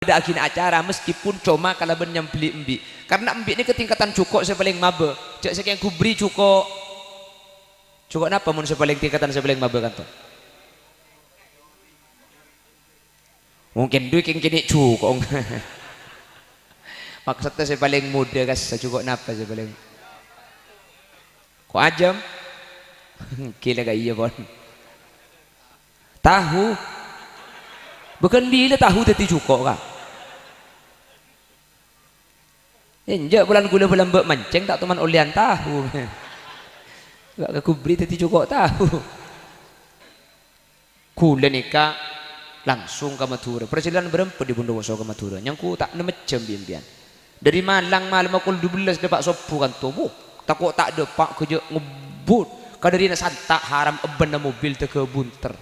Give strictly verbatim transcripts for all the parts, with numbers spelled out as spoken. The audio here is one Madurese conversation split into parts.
Padha'aghina acara, meskipun coma kalabân nyambelli embi'. Karna embi' nèka tingkatan jhuko' sè palèng mabâ. Jhâ' sakèng ghubri jhuko'. Jhuko' napa mon sè palèng tingkatan sè palèng mabâ, kanto? Mungkin dhu kèng kènè' jhuko'. Maksodda sè palèng modâ, kassa' jhuko' napa sè palèng, ko' ajâm? Gila ka' iyâ, pon. Tahu. Bâghân bilâ tahu dhâddhi jhuko', Ka'? Enjâ', polana ghulâ bâlâmbâ' mancèng, ta' toman ollèyan tahu. Ghi' kakubri dhâddhi jhuko' tahu. Ghulâ nèka langsung ka Madhurâ. Parjhâlânan bârâmpa dhi' Bondowoso ka Madhurâ. Nyangko ta' nemmet jhâm bi' empèyan. Dhâri Malang malemma kol dubellâs dâpa' sobbhu, kanto. Wuh, tako' ta' dâpa' ghâjâ' ngebbhut. Kadhârina santa' haram ebbhânna mobil dâgâ bunter.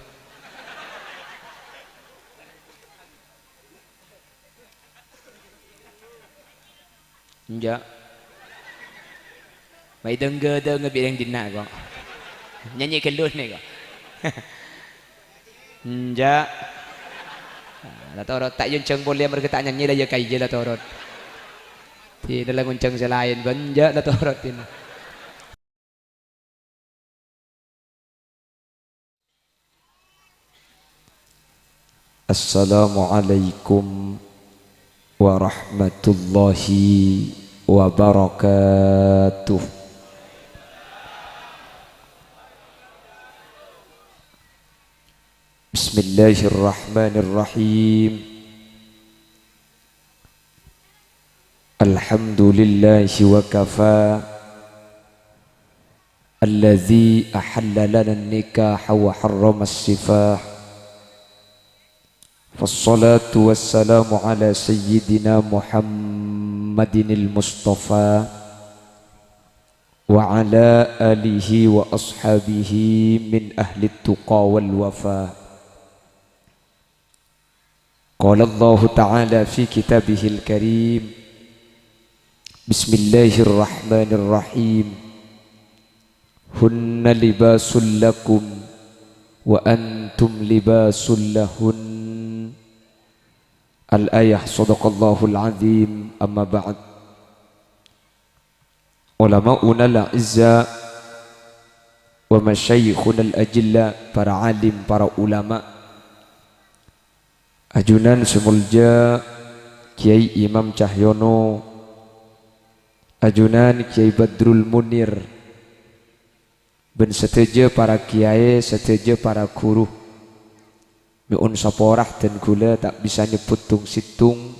Enjâ'. Maèdângghâdângâ bi' rèng dinna', ko'. Nyanyè ghâllu nè, ko'. Enjâ'. La torot, ta' èyonjhâng polè amarghâ ta' nyanyè, la iyâ ka iyâ la torot. Dinah la ngonjhâng sè laèn, bân enjâ' la torot dinah. Assalamualaikum warahmatullahi wabarakatuh. Bismillahirrahmanirrahim. Alhamdulillahi wa kafa. Alladzi ahalla lana an-nikaha wa harrama as-sifah. Wassalatu wassalamu ala sayyidina Muhammadinil Mustafa wa ala alihi wa ashabihi min ahlit tuqa wal wafa. Qala Allahu ta'ala fi kitabihil karim, bismillahirrahmanirrahim. Hunna libasul lakum wa antum libasul lahun. Al-ayah, sadaqallahul azim, amma ba'd. Ulama'unal a'izza wa masyayikhunal ajilla, para alim, para ulama. Ajunan sè molja Kyai Imam Cahyono, ajunan Kyai Badrul Munir, bân sadhâjâ para kèyaè, sadhâjâ para ghuru. Mè' on saporah dân ghulâ ta' bisa nyebbhut tong-sèttong,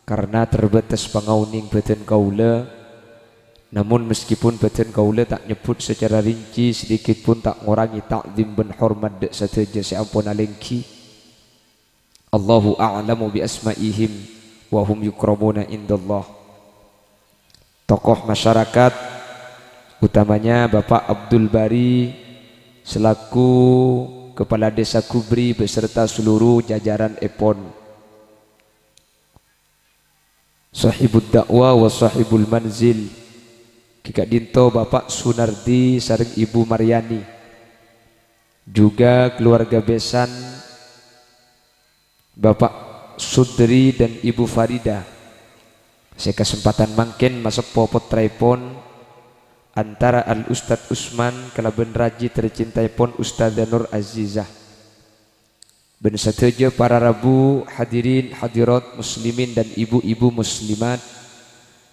karna terbatas pangaonèng bhâdhân kaulâ. Namon, meskipun bhâdhân kaulâ ta' nyebbhut sacara rinci, sedikit pun ta' ngorangè ta'zim bân hormat dâ' sadhâjâ sè ampon alèngghi. Allahu a'lamu bi asma'ihim wa hum yukramuna indallah. Tokoh masyarakat, utamanya Bapak Abdul Bari selaku Kepala Desa Kubri beserta seluruh jajaran èpon, Sahibud Da'wah wa Sahibul Manzil, ghi' ka'dinto Bapak Sunardi sareng Ibu Maryani, juga keluarga besan Bapak Sudri dan Ibu Farida, sè kasempadhân mangkèn maseppo pottraèpon antara Al Ustadz Usman kalabân raji tercintaèpon Ustadzah Nur Azizah, bân sadhâjâ para rabu, hadirin hadirat muslimin dan ibu-ibu muslimat,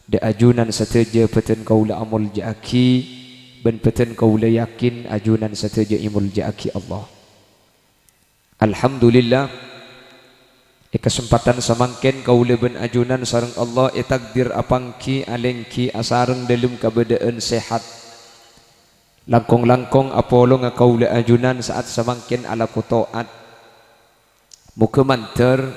dâ' ajunan sadhâjâ bhâdhân kaulâ amolja'aghi, bân bhâdhân kaulâ yakin ajunan sadhâjâ èmolja'aghi Allah. Alhamdulillah, è kasempadhân samangkèn kaulâ bân ajunan sareng Allah ètakdir apangghi alèngghi asareng dâlem kabâdâ'ân sehat. Langkong-langkong apolonga kaulâ ajunan sa'at samangkèn alako to'at. Moghâ mandhâr,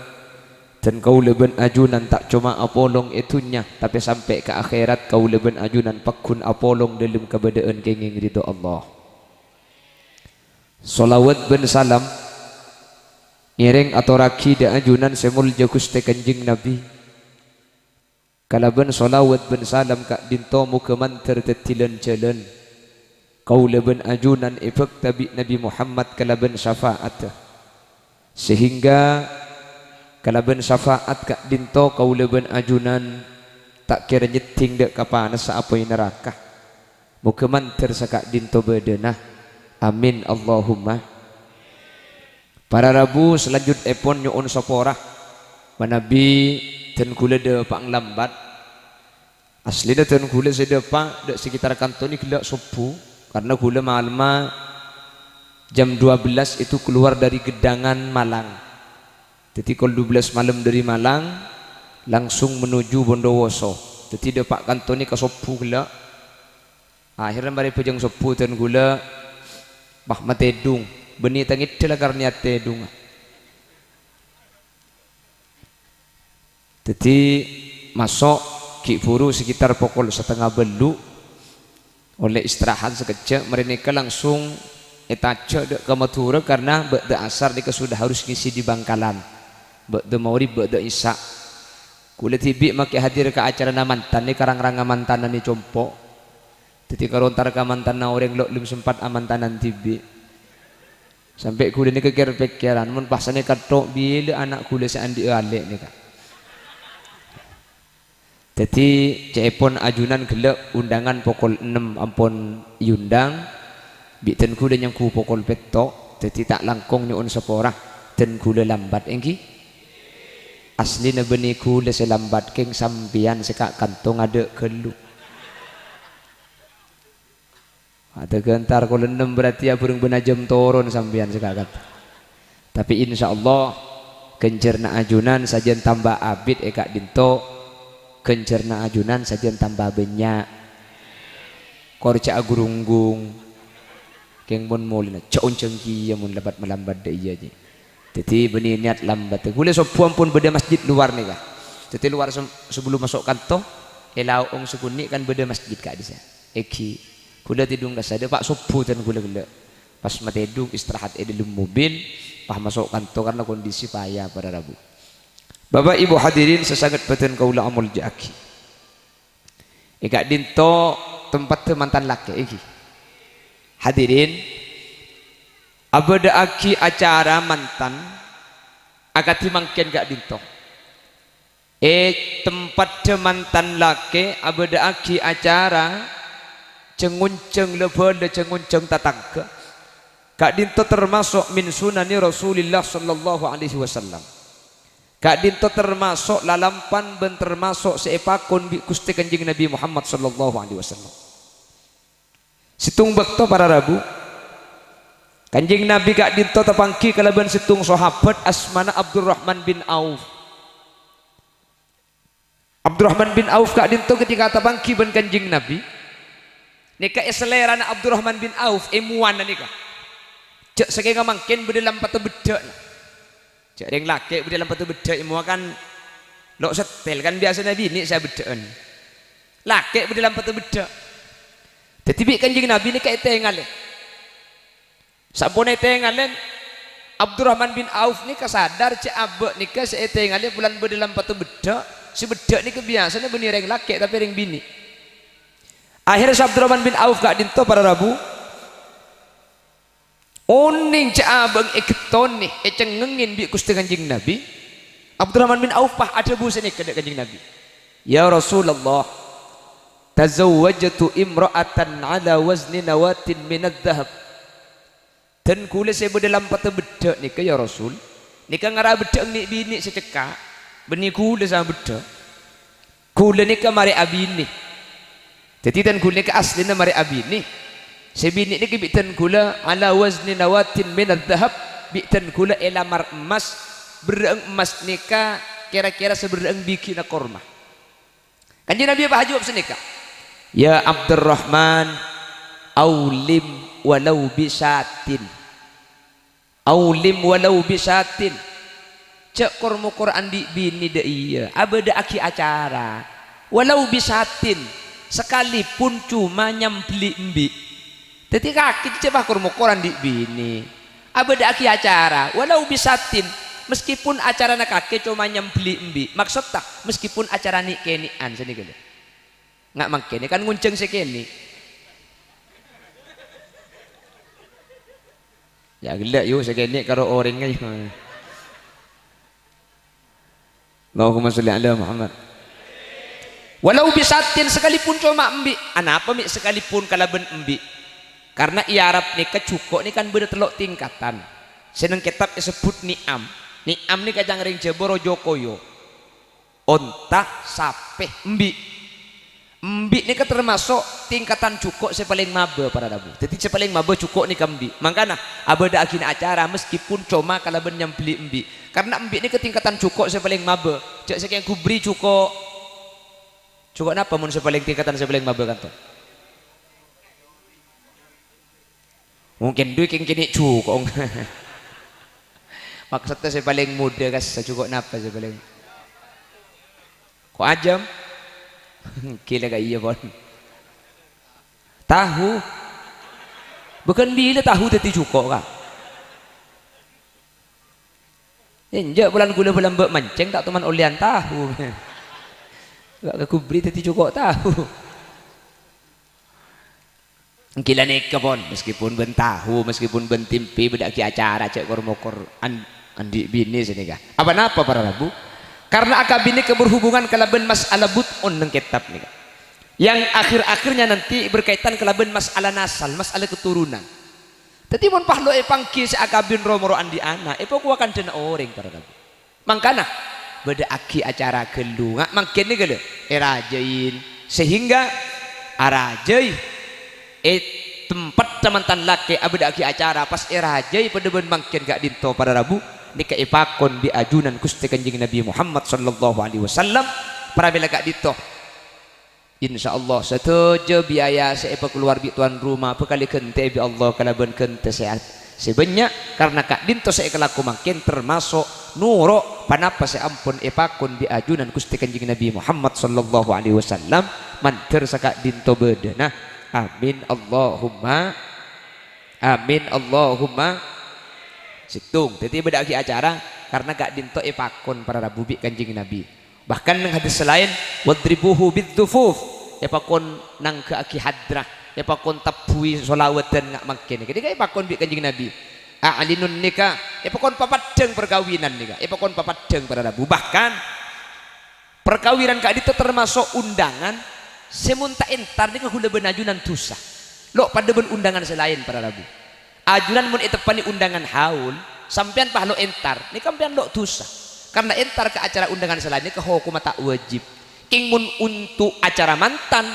dân kaulâ bân ajunan ta' coma apolong è dhunnya, tapè sampè' ka akhèrat kaulâ bân ajunan pagghun apolong dâlem kabâdâ'ân kèngèng ridho Allah. Shalawat bân salam ngèrèng atorraghi dâ' ajunan sè molja Ghustè Kanjeng Nabi. Kalabân shalawat bân salam ka'dinto moghâ mandhâr dhâddhi lan-jhâlân kaulâ bân ajunan èbhâkta bi' Nabi Muhammad kalabân syafa'atta, sehingga Kalabân syafaat ka'dinto kaulâ bân ajunan ta' kèra nyèddhing dâ' ka panassa apoy naraka. Moghâ mandhâr saka'dinto bâdâna. Amin, Allahumma. Para rabu, salanjutèpon nyo'on sapora. Manabi dân kaulâ dâpa' nglambat. Asllina dân kaulâ sè dâpa' dâ' sekitar kanto nè ghellâ' sobbhu, karna kaulâ malemma jam dua belas itu keluar dari Gedangan, Malang. Dhâddhi kol dua belas malem dâri Malang, langsung menuju Bondowoso. Dhâddhi dâpa' kanto nè ka sobbhu ghellâ'. Akhèrra marè bhâjâng sobbhu dân kaulâ, pas matèdung. Bânnè tang èdhâ la karna niyat tèdungnga. Dhâddhi, maso' ghi' bhuru sekitar pokol satengnga bâllu', ollè istirahat sakejjhâ', marè nèka langsung ètajhâ' dâ' ka Madhurâ karna bâ'da asar nèka sudah harus ngisi di Bangkalan. Bâ'da maghrib, bâ'da isya'. Kaulâ dhibi' makè hadir ka acarana mantan nè, ka rang-rangnga mantanna nè compo'. Dhâddhi karo entar ka mantanna orèng lo' lem sempat amantanan dhibi'. Sampè' kaulâ nèka kèr-pèkkèran, mon pas sanèka tho' bilâ ana' kaulâ sè andi' alè' nèka. Dhâddhi, ca'èpon ajunan ghellâ' undangan pokol ennem ampon èondang, bi' dân kaulâ nyangghu pokol pètto', dhâddhi ta' langkong nyo'on sapora, dân kaulâ lambat, èngghi? Asllina bânnè kaulâ sè lambat, kèng sampèyan sè ka' kanto ngadâ' ghâllu. Adâ' ghântar kol ennem berarti abhâreng bân ajâm toron sampèyan sè ka' kanto. Tapè insyaallah, ghânjhârânna ajunan sajân tamba abit è ka'dinto, ghânjhârânna ajunan sajân tamba bânnya'. Kor jhâ' agurunggung. Kèng mon molèna, jhâ' onjhâng kèya mon lambat-malambat dâ' iyâ, jhi. Dhâddhi, bânnè niyat lambat. Kaulâ sobbhu ampon bâdâ masjid luar nèka. Dhâddhi, luar se-, sebelum maso' kanto, è lao'ong sakonè' kan bâdâ masjid ka'dissa'. Èngghi. Kaulâ tèdung kassa' dâpa' sobbhu dân kaulâ ghellâ'. Pas matèdung istirahat è dâlem mobil, pas maso' kanto karna kondisi paya para rabu. Bapak Ibu hadirin sè sanget bhâdhân kaulâ amolja'aghi. È ka'dinto tempatta mantan lakè', èngghi. Hadirin, abâdâ'aghi acara mantan akadhi mangkèn ka'dinto. È tempatta mantan lakè' abâdâ'aghi acara jhâng-onjhâng la-bâlâ, jhâng-onjhâng tatangghâ. Ka'dinto termaso' min sunani Rasulillah sallallahu alaihi wasallam. Ka'dinto termaso' lalampan bân termaso' sè èpakon bi' Ghustè Kanjeng Nabi Muhammad sallallahu alaihi wasallam. Sèttong bâkto para rabu, Kanjeng Nabi ka'dinto tapangghi kalabân sèttong sahabat asmana Abdurrahman bin Auf. Abdurrahman bin Auf ka'dinto ketika tapangghi bân Kanjeng Nabi, nèka è salèrana Abdurrahman bin Auf èmowana nèka. Jhâ' sakènga mangkèn bâdâ lampata beddhâ'na. Jhâ' rèng lakè' bâdâ lampata beddhâ' èmowa kan lo' settèl, kan biyasana binè' sè abeddhâ'ân. Lakè' bâdâ lampata beddhâ'. Dhâddhi bi' Kanjeng Nabi nèka ètengalè. Sampon ètengalè, Abdurrahman bin Auf nèka sadar jhâ' abâ' nèka sè ètengalè polana bâdâ lampata beddhâ', sè beddhâ' nèka biyasana bânnè rèng lakè' tapè rèng binè'. Akhèrra sè Abdurrahman bin Auf ka'dinto para rabu, onèng jhâ' abâ' ègettonè, ècengngengngè bi' Ghustè Kanjeng Nabi, Abdurrahman bin Auf pas adhâbu sanèka dâ' Kanjeng Nabi, "Ya Rasulullah, tazawwajtu imra'atan ala wazni nawatin minadz dzahab." Dân kaulâ sè bâdâ lampata beddhâ' nèka, ya Rasul, nèka ngara beddhâ'ân nè' binè' sè cekka', bânnè kaulâ sè abeddhâ'. Kaulâ nèka marè abinè. Dhâddhi, dân kaulâ nèka asllina marè abinè. Sè binè' nèka bi' dân kaulâ ala wazni nawatin minadz dzahab, bi' dân kaulâ èlamar emmas, berrâ'ân emmas nèka kèra-kèra saberrâ'ân bighina korma. Kanjeng Nabi pas ajâwâb sanèka, "Ya Abdurrahman, aulim walau bisyatin." Aulim walau bisyatin. Jhâ' kor-mokor andi' binè dâ' iyâ, abâdâ'aghi acara. Walau bisyatin, sakalèpon coma nyambelli embi'. Dhâddhi kakè jhâ' pas kor-mokor andi' binè. Abâdâ'aghi acara, walau bisyatin, meskipun acarana kakè coma nyambelli embi'. Maksoddhâ, meskipun acara nè'-kènè'an sanèka lho. Nga' mangkèn kan ngonjhâng sè kènè'. Ya, ghellâ' yu, sè kènè' karo orèngnga yu. Allahumma sholli ala Muhammad. "Walau bisyatin," sakalipun coma embi'. Anapa mè' sakalipun kalabân embi'? Karna è Arab nèka jhuko' nèka kan bâdâ tello' tingkatan. Sè neng kètab èsebbhut ni'am. Ni'am nèka ca'na rèng Jhâbâ rojo koyo. Onta, sapè, embi'. Embi' nèka termasuk tingkatan jhuko' sè palèng mabâ, para rabu. Dhâddhi sè palèng mabâ jhuko' nèka embi'. Mangkana, abâdâ'âghina acara meskipun coma kalabân nyambelli embi'. Karna embi' nèka tingkatan jhuko' sè palèng mabâ. Jhâ' sè kèng ghubri jhuko'. Jhuko' napa mon sè palèng tingkatan sè palèng mabâ, kanto? Mungkin dhu kèng kènè' jhuko'. Maksudnya sè palèng modâ, kas, jhuko' napa sè palèng? Ko' ajâm? Gila ka' iyâ, pon. Tahu. Bhâghân bilâ tahu dhâddhi jhuko', Ka'? Enjâ', polana ghulâ bâlâmbâ' mancèng ta' toman ollèyan tahu. Ka' ghubri dhâddhi jhuko' tahu. Gila nèka, pon, meskipun bân tahu, meskipun bân tèmpè, bâdâ'âghi acara, jhâ' kor-mokor an-, andi' binè sè nèka. Apa napa, para rabu? Karna akabin nèka berhubungan kalabân mas'ala bud'un neng kètab nèka. Yang akhir-akhirnya nanti berkaitan kalabân mas'ala nasal, mas'ala keturunan. Dhâddhi, mon pas lo èpangghi sè akabin ro-moro andi' ana', èpakowa kandhâna orèng, para rabu. Mangkana, bâdâ'âghi acara ghâllu, nga' mangkèn nèka lho, èrajâi, sehingga arajâi, è tempat mantan lakè' abâdâ'âghi acara, pas èrajâi padâ bân mangkèn ka'dinto, para rabu, nèka èpakon bi' ajunan Ghustè Kanjeng Nabi Muhammad sallallahu alaihi wasallam, pramèla ka'dinto. Insyaallah, sadhâjâ biaya sè èpakalowar bi' towan roma bhâkal èghântè'è bi' Allah kalabân ghântè sè, sè bânnya', karna ka'dinto sè èkalako mangkèn termaso' noro' panapa sè ampon èpakon bi' ajunan Ghustè Kanjeng Nabi Muhammad sallallahu alaihi wasallam, mandhâr saka'dinto bâdâna. Amin, Allahumma amin, Allahumma. Sèttong, dhâddhi bâdâ'âghi acara, karna ka'dinto èpakon para rabu bi' Kanjeng Nabi. Bahkan neng hadis sè laèn, "Wadribuhu bidzufuf," èpakon nangghâ'âghi hadrah, èpakon tabbhuwi sholawatan nga' mangkèn. Ghânèka èpakon bi' Kanjeng Nabi. "A'linun nikah," èpakon papaddhâng parkabinan nèka, èpakon papaddhâng para rabu. Bahkan, parkabinan ka'dinto termaso' undangan sè mon ta' èntar nèka ghulâ bân ajunan dhusa. Lo' padâ bân undangan sè laèn, para rabu. Ajunan mon èteppa'è undangan haul, sampèyan pas lo' èntar, nèka sampèyan lo' dhusa. Karna èntar ka acara undangan sè laèn nèka hokomma ta' wajib. Kèng mon onto' acara mantan,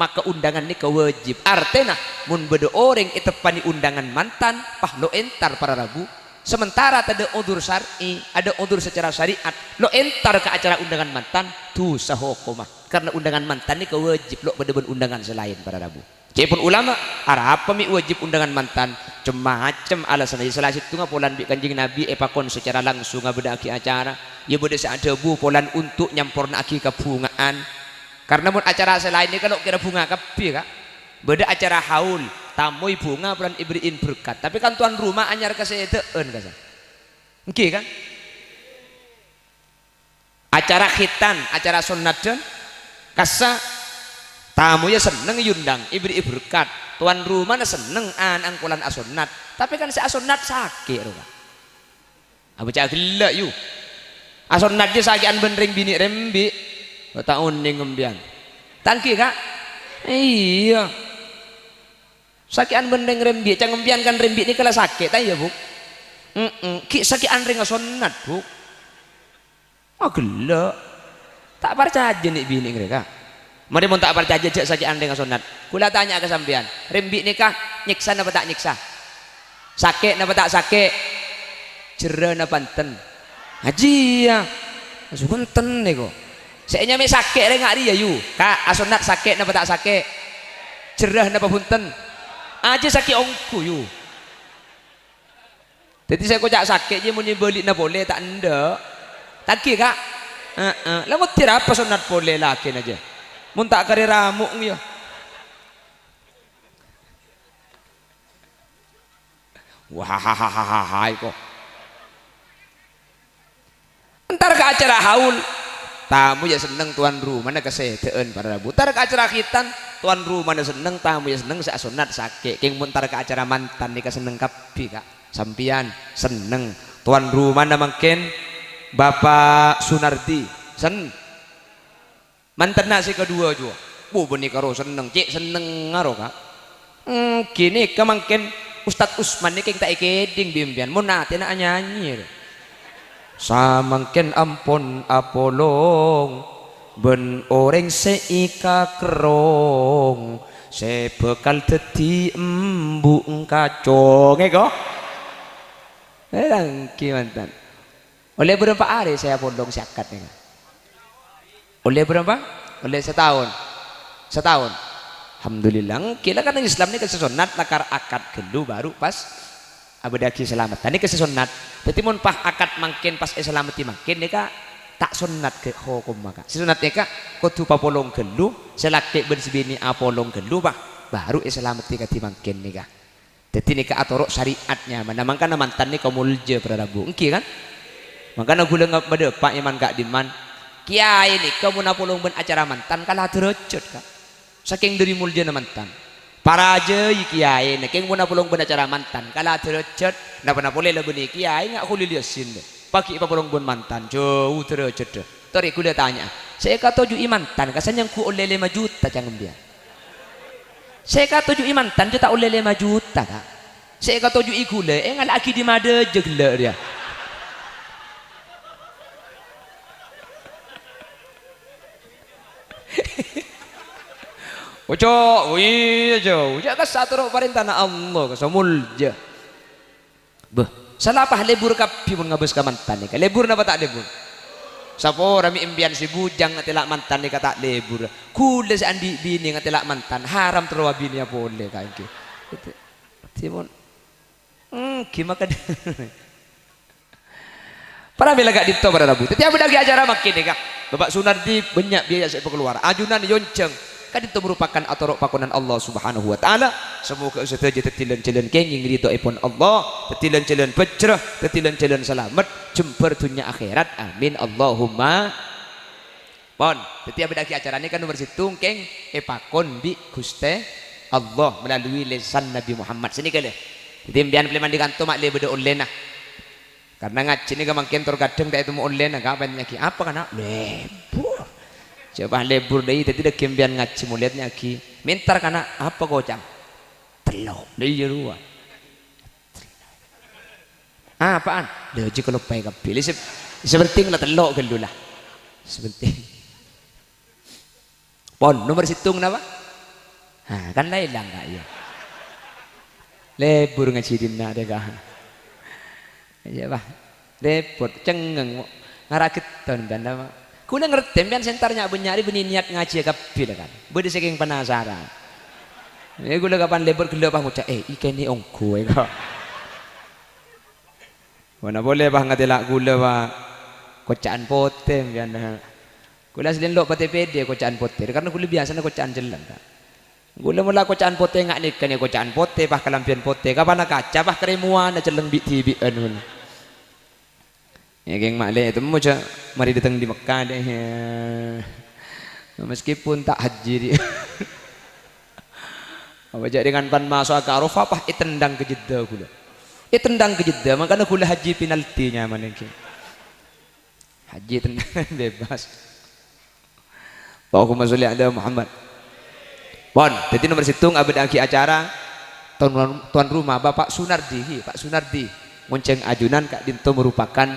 maka undangan nèka wajib. Artèna, mon bâdâ orèng èteppa'è undangan mantan, pas lo' èntar para rabu, sementara tadâ' udzur syar'i, adâ' udzur secara syariat, lo' èntar ka acara undangan mantan, dhusa hokomma. Karna undangan mantan nèka wajib, lo' padâ bân undangan sè laèn para rabu. Ca'èpon ulama, arapa mè' wajib undangan mantan? Cem-macem alasanna. Sala sèttongnga polana bi' Kanjeng Nabi èpakon secara langsung abâdâ'âghi acara. Iyâ bâdâ sè adhâbu polana onto' nyampornaaghi kabhunga'an. Karna mon acara sè laèn nèka lo' kèra bhunga kabbhi, Ka'. Bâdâ acara haul, tamoy bhunga polana èberri'in berkat. Tapè kan towan roma anyar kasèdhâ'ân, kassa'. Èngghi, kan? Acara khitan, acara sonnadhân, kassa', tamoyya senneng èyondang, èberri'i berkat. Towan romana senneng ana'na polana asonnat. Tapè kan sè asonnat sakè', rowa. Abâca ghellâ', yu. Asonnat jâ sakè'an bân rèng binè' rembi'. Lo' ta' onèng sampèyan. Ta' èngghi, Ka'? Iyâ. Sakè'an bân rèng rembi', ca'na sampèyan kan rembi' nèka la sakè', ta' iyâ, Bu'? Mm-mm. Ghi' sakè'an rèng asonnat, Bu'. Aghellâ'. Ta' parcajâ nè' binè' ngrèka. Marè mon ta' parcajâ, jhâ' sakè'an rèng asonnat. Kaulâ atanya'a ka sampèyan, rembi' nèka nyèksa napa ta' nyèksa? Sakè' napa ta' sakè'? Jherrâ napa enten? Ajiyâ. Maksud enten nèko. Sè ènyamaè sakè' rèng arèya, yu. Ka', asonnat sakè' napa ta' sakè'? Jherrâ napa bhunten? Ajiyâ sakè' ongghu, yu. Dhâddhi sè èkoca' sakè' jiyâ mon èbâli'na polè ta' endâ'. Ta' èngghi, Ka'? Heeh. La ngodâ arapa sonnat polè lakèna jiyâ? Mon ta' karè ramo'na, yu. Wah, iko. Entar ka acara haul, tamoyya senneng towan romana kasèdhâ'ân para rabu. Entar ka acara khitan, towan romana senneng, tamoyya senneng, sè asonnat sakè'. Kèng mon entar ka acara mantan nèka senneng kabbhi, Ka'. Sampèyan senneng. Towan romana mangkèn Bapa' Sunardi. Sen-, mantanna sè kaduwâ, jhuwâ. Bu, bânnè karo senneng, cè' sennengnga ro, Ka'. Èngghi nèka mangkèn Ustadz Usman nèka ta' èkèdhing bi' empèyan, mon atèna anyanyi, ro. Samangkèn ampon apolong bân orèng sè èkakerrong, sè bhâkal dhâddhi embu' kacong, èko. Eh, èngghi mantan. Ollè bârâmpa arè sè apolong sè akad nèka? Ollè bârâmpa? Ollè sataon. Sataon. Alhamdulillah. Èngghi la, karna Islam nèka sè sonnat lakar akad ghâllu bhuru pas abâdâ'aghi salamet. Nèka sè sonnat. Dhâddhi mon pas akad mangkèn pas èsalameddhi mangkèn nèka ta' sonnat ghâ-, hokomma, Ka'. Sè sonnat nèka kodhu papolong ghâllu, sè lakè' bân sè binè' apolong ghâllu, Pak, bhuru èsalameddhi kadhi mangkèn nèka. Dhâddhi nèka atoro' sarè'at nyamana, mangkana mantan nèka molja para rabu, èngghi kan? Mangkana ghulâ nga-, madâpa' è man ka'dimman, kèyaè nèka mon apolong bân acara mantan kala dârâjhât, Ka'. Sakèng dhâri moljâna mantan. Parajâi kèyaèna, kèng mon apolong bân acara mantan kala dârâjhât, napa-napa polè la bânnè kèyaè nga' Kholil Yasin, dâ. Paghi' èpapolong bân mantan, jhâu dârâjhâddhâ. Torè ghulâ tanya'a, sè èkatoju'i mantan, Ka', sè nyangghu ollè lèma juta, ca'na empèyan. Sè èkatoju'i mantan jhâ' ta' ollè lèma juta, Ka'. Sè èkatoju'i ghulâ, èngala'aghi dimma dâjâ ghellâ' rèya. Oco', oh iyâ, jhâu. Jhâ' kassa' atoro' parèntana Allah, kassa' molja. Bâh, sala pas lebur kabbhi mon ngabâs ka mantan nèka. Lebur napa ta' lebur? Sapora mè' empèyan sè bujang ngatèla' mantan nèka ta' lebur. Ghulâ sè andi' binè ngatèla' mantan, haram terro abinèya polè, Ka', èngghi. Dhâddhi mon, hmm, ghi maka. Para mèla ka'dinto para rabu. Dhâddhi abâdâ'aghi acara mangkèn nèka. Bapak Sunardi bânnya' biaya sè èpakalowar. Ajunan èyonjhâng. Ka'dinto merupakan atoro' pakonan Allah Subhanahu wa Ta'ala. Samoga sadhâjâ dhâddhi lan-jhâlân kèngèng ridhoèpon Allah, dhâddhi lan-jhâlân bhâjjhrâ, dhâddhi lan-jhâlân salamet, jembhâr dhunnya akhèrat. Amin. Allahumma. Pon. Dhâddhi abâdâ'aghi acara nèka nomer sèttong kèng èpakon bi' Ghustè Allah melalui lèsan Nabi Muhammad. Sanèka lè. Dhâddhi empèyan polè mandhi kanto ma' lè bâdâ ollèna. Karna ngajhi nèka mangkèn tor kadhâng ta' ètemmo ollèna, Ka', èpanya'aghi, "Apa, Kana'?" "Lebur." Jhâ' pas lebur dâi, dhâddhi dhâggi' empèyan ngajhi molè ètanya'aghi, "Mèntar, Kana', apa koca'na?" "Tello'." "Lha iyâ rowa." "Apaan?" "Lha jhâ' kaloppaè kabbhi." "Lha sè, sè pentèng la tello' ghâllu la." Sè pentèng. Pon, nomer sèttong napa? Ha, kan la èlang, Ka', iyâ. Lebur ngajhi dinna' dâ, Ka'. Iyâ, Pak. Repot, cengngeng, mo-, ngara ghetton, kan, napa? Ghulâ ngartè, empèyan sè entar nya'-bânnya' rè bânnè niyat ngajhiyâ kabbhi, la, kan? Bâdâ sakèng penasaran. Iyâ, ghulâ kapan lebur ghellâ', Pak, ngoca', "Eh, ikènè ongghu, è, kok." Bâ'na polè, Pak, ngatèla' ghulâ, Pak. Koca'an potè, empèyan. Ghulâ asli lo' patè pèdè koca'an potè, karna ghulâ biyasana koca'an cellèng, Ka'. Ghulâ mola koca'an potè nga' nèka nè koca'an potè, Pak, kalambhiyân potè, kapala kaca, Pak, karèmowanna cellèng bi'-dhibi'ân, ngono. Yâ, kèng ma' lè ètemmo jhâ' marè dâteng dâri Mekkah, dâ. Meskipun ta' hajji, dâ. Apa jhâ' dengan pan maso'a ka Arafah, Pak, ètendhâng ka Jeddah ghulâ. Ètendhâng ka Jeddah, mangkana ghulâ hajji penalti nyamana, kèng. Hajji tenang, bebas. Allahumma sholli ala Muhammad. Pon, dhâddhi nomer sèttong abâdâ'aghi acara tuan, tuan rumah Bapak Sunardi, hi, Pak Sunardi. Ngonjhâng ajunan ka'dinto merupakan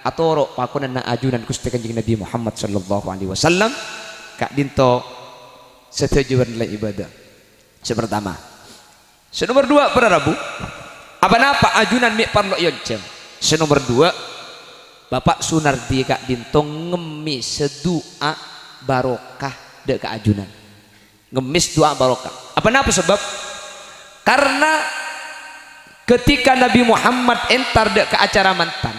atoro' pakonanna ajunan Ghustè Kanjeng Nabi Muhammad sallallahu alaihi wasallam. Ka'dinto sadhâjâ bân la ibadah. Sè partama. Sè nomer duwâ', para rabu, apa-napa ajunan mè' parlo èonjhâng. Sè nomer duwâ', Bapak Sunardi ka'dinto ngemmès du'a barokah dâ' ka ajunan. Ngemmès du'a barokah. Apa-napa sabâb? Karna ketika Nabi Muhammad entar dâ' ka acara mantan,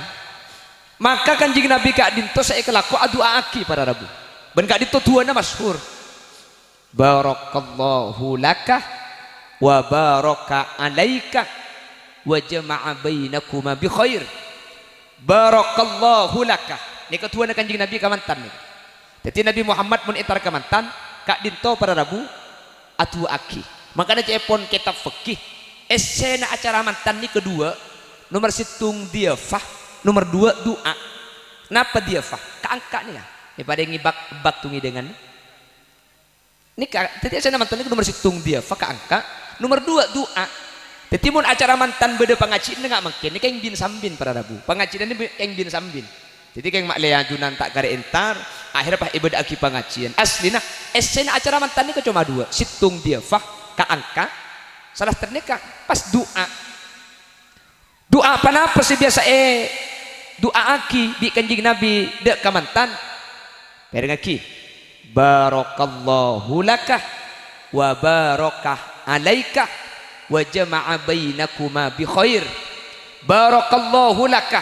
maka Kanjeng Nabi ka'dinto sè èkalako adu'a'aghi, para rabu. Bân ka'dinto du'ana masyhur. Barakallahu laka wa baraka alaika wa jama'a bainakuma bi khair. Barakallahu laka. Nèka du'ana Kanjeng Nabi ka mantan nèka. Dhâddhi Nabi Muhammad mon entar ka mantan, ka'dinto para rabu adu'a'aghi. Mangkana ca'èpon kètab fikih, èssèna acara mantan nèka duwâ', nomer sèttong diyafah, nomer duwâ' du'a. Napa diyafah? Ka-angka' nèka. Èparèngè bak-, bâkto ngèdhingngaghi. Nèka, dhâddhi sè mantan nèka nomer sèttong dhiyafah ka angka. Nomer duwâ', du'a. Dhâddhi mon acara mantan bâdâ pangajiân nèka mangkèn, nèka kèng bin-sambin para rabu. Pangajiân nèka kèng bin-sambin. Dhâddhi kèng ma' lè ajunan ta' karè entar, akhèrra pas èbâdâ'aghi pangajiân. Aslina, èssèna acara mantan nèka coma duwâ', sèttong dhiyafah ka angka. Sala satèya nèka pas du'a. Du'a ponapa sè biyasa èdu'a'aghi bi' Kanjeng Nabi dâ' ka mantan? Pèrèngngaghi. "Barakallahu laka wa baraka alaika wa jama'a bainakuma bi khair." "Barakallahu laka."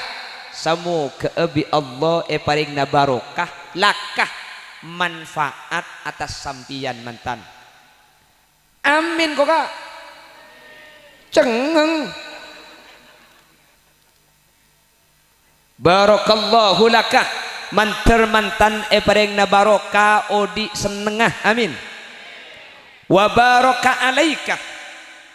Samoghâ'â bi' Allah èparèngana barokah, laka, manfaat atas sampèyan mantan. Amin, ko, Ka'. Cengngeng. "Barakallahu laka." Mandhâr mantan èparèngana barokah, odi' sennengnga. Amin. "Wa baraka alaika."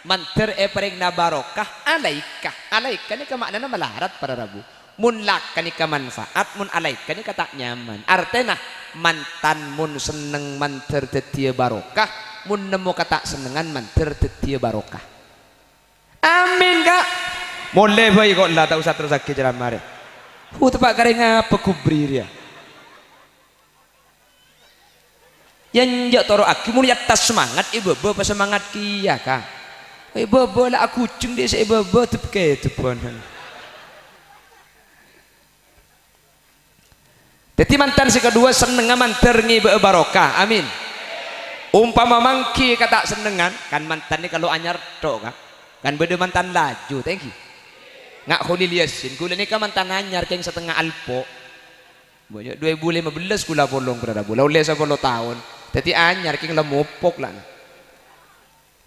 Mandhâr èparèngana barokah, alaika. Alaika nèka ma'nana malarat para rabu. Mon laka nèka manfaat, mon alaika nèka ta' nyaman. Artèna, mantan mon senneng mandhâr dhâddhiyâ barokah, mon nemmo katasengngan mandhâr dhâddhiyâ barokah. Amin, Ka'. Molè bhâi ko' la, ta' osa terrossaghi ceramah rè. Hu, teppa' karè ngapa kubri rèya? Yâ, enjâ' toro'aghi, mon è attas semangat, è bâbâ pas semangat kèya, Ka'. È bâbâ la aghujeng dhi' sè è bâbâ, dep-kedep bân. Dhâddhi, mantan sè kaduwâ sennengnga mandhâr ngèbâ'â barokah. Amin. Ompama mangghi ka ta' sennengngan, kan mantan nèka lo' anyar tho', Ka'. Kan bâdâ mantan laju, ta' ènggi. Nga' Kholil Yasin, ghulâ nèka mantan anyar kèng satengnga alpo'. Bânnya' dua èbu lèma bellâs ghulâ polong, para rabu. La ollè sapolo taon. Dhâddhi anyar kèng la mopok la.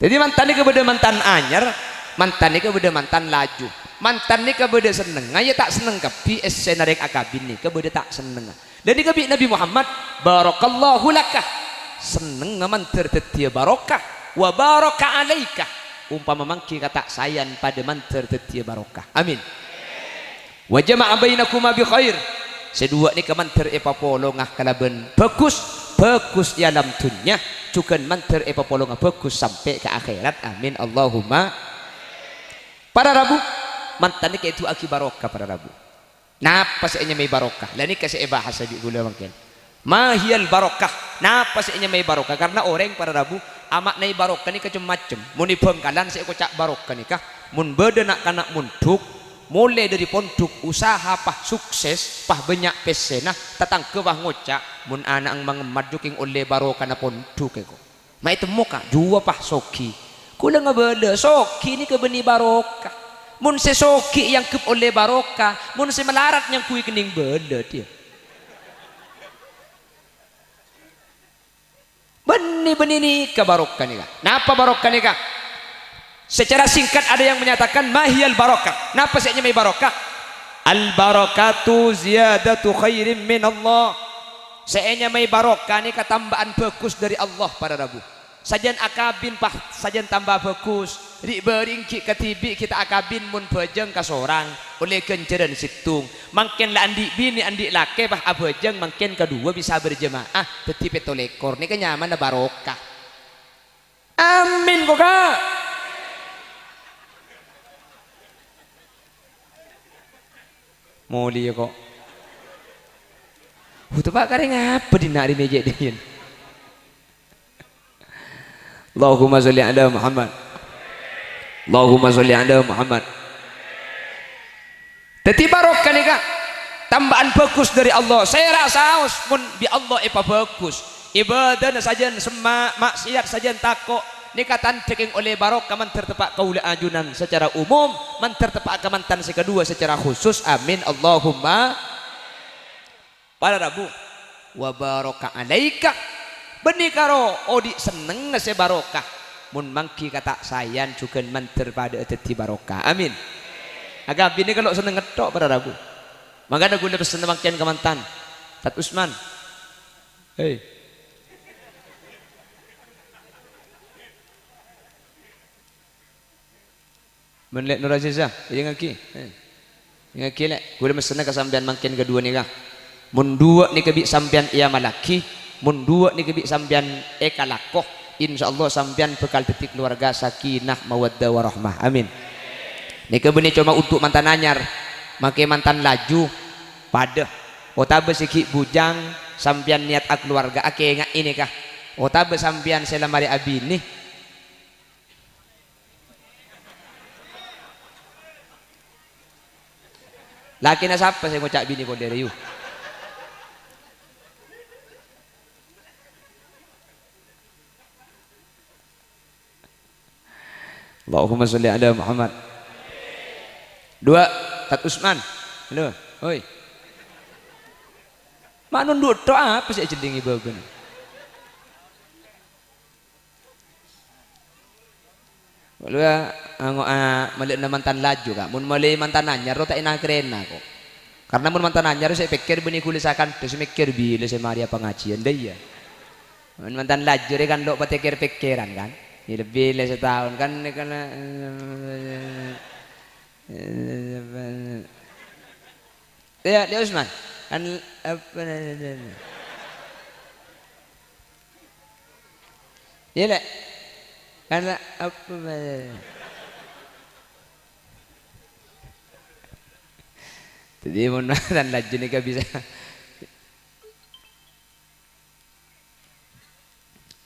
Dhâddhi mantan nèka bâdâ mantan anyar, mantan nèka bâdâ mantan laju. Mantan nèka bâdâ sennengnga, yâ ta' senneng kabbhi, èssèna rèng akabin nèka bâdâ ta' sennengnga. Dhâddhi kabbhi Nabi Muhammad, "Barakallahu laka." Sennengnga mandhâr dhâddhiyâ barokah. "Wa baraka alaika." Ompama mangghi ka ta' saèyan padâ mandhâr dhâddhiyâ barokah. Amin. "Wa jama'a bainakuma bi khair." Sè duwâ' nèka mandhâr èpapolonga kalabân bhâghus, bhâghus è alam dhunnya, jhughân mandhâr èpapolonga bhâghus sampè' ka akhèrat. Amin, Allahumma. Para rabu, mantan nèka èdu'aaghi barokah, para rabu. Napa sè ènyamaè barokah? La nèka sè èbahas bi' ghulâ mangkèn. Ma hiyal barokah? Napa sè ènyamaè barokah? Karna orèng, para rabu, amaknaè barokah nèka cem-macem. Mon è Bhângkalan sè èkoca' barokah nèka, mon bâdâ na'-kana' mondhuk, molè dâri pondhuk, usaha pas sukses, pas bânnya' pèssèna, tatangghâ pas ngoca', "Mon ana'eng mangemmat jhughân ollè barokana pondhuk èko." Ma' ètemmo, Ka', jhuwâ pas soghi. Ghulâ ngabâlâ, soghi nèka bânnè barokah. Mon sè soghi èangghep ollè barokah, mon sè malarat nyangghuy kennèng bâlâ, dhiyâ. Bânnè, bânnè nèka barokah nèka. Napa barokah nèka? Secara singkat ada yang menyatakan, "Ma hiyal barokah?" Napa sè ènyamaè barokah? "Al barakatu ziyadatu khairin minallah." Sè ènyamaè barokah nèka tambâ'ân bhâghus dâri Allah, para rabu. Sajân akabin, pas sajân tamba bhâghus. Ri'-bâri' ghi' kadhibi' ghi' ta' akabin mon bhâjâng kasorang, ollè ghânjhârân sèttong. Mangkèn la andi' binè, andi' lakè, pas abhâjâng mangkèn kaduwâ bisa berjemaah, dhâddhi pètto lèkor. Nèka nyamana barokah. Amin, ko, Ka'. Molèya, ko'. Khutbah karè ngapa dinna' rè mèjè' dhiyâ? Allahumma sholli ala Muhammad. Allahumma sholli ala Muhammad. Dhâddhi barokah nèka tambâ'ân bhâghus dâri Allah. Sèra saos mon bi' Allah èpabhâghus. Ibâdâna sajân semma', ma'siyat sajân tako'. Nèka tandhâ kèng ollè barokah mandhâr teppa' kaulâ ajunan sacara umum, mandhâr teppa' ka mantan sè kaduwâ sacara khusus. Amin, Allahumma. Para rabu, wa baraka alaika. Bânnè karo odi' sennengnga sè barokah. Mon mangghi ka ta' saèyan jhughân mandhâr padâ'â dhâddhi barokah. Amin. Akabinè kalo' senneng ngettok, para rabu. Mangkana ghulâ pèssèna mangkèn ka mantan. Tad Usman. Hei. Mon Lè' Nur Aziza, èdingngaghi. Eh, èdingngaghi, Lè'. Ghulâ mèssèna ka sampèyan mangkèn kaduwâ nèka. Mon duwâ' nèka bi' sampèyan èamallaghi, mon duwâ' nèka bi' sampèyan èkalako, insyaallah sampèyan bhâkal dhâddhi kalowarga sakinah mawaddah warahmah. Amin. Nèka bânnè coma onto' mantan anyar, make mantan laju, padâ. Otabâ sè ghi' bujang, sampèyan niyat akalowarga, akènga'è nèka. Otabâ sampèyan sè la marè abinè. Lakèna sapa sè ngoca' binè polè, rèyu? Allahumma sholli ala Muhammad. Duwâ', Tad Usman. Halo, hoi. Ma' nondhu' tok apa sè èjhellingè bâbâna? Wala, ango-, a, malè'ana mantan laju, Ka'. Mon malè mantan anyar, ro ta' èna-kerèna, ko'. Karna mon mantan anyar, sè èpèkkèr bânnè ghulâ sakanta, sè mèkkèr bilâ sè marèya pangajiyân, dâ' iyâ. Mon mantan laju, rè kan lo' patèkkèr-pèkkèran, kan. Iyâ, lebbi lè sataon, kan, kan, Iyâ, Lè Usman. Kan, apa, iyâ, Lè'. Kan, apa, dhâddhi, mon mantan laju nèka bisa.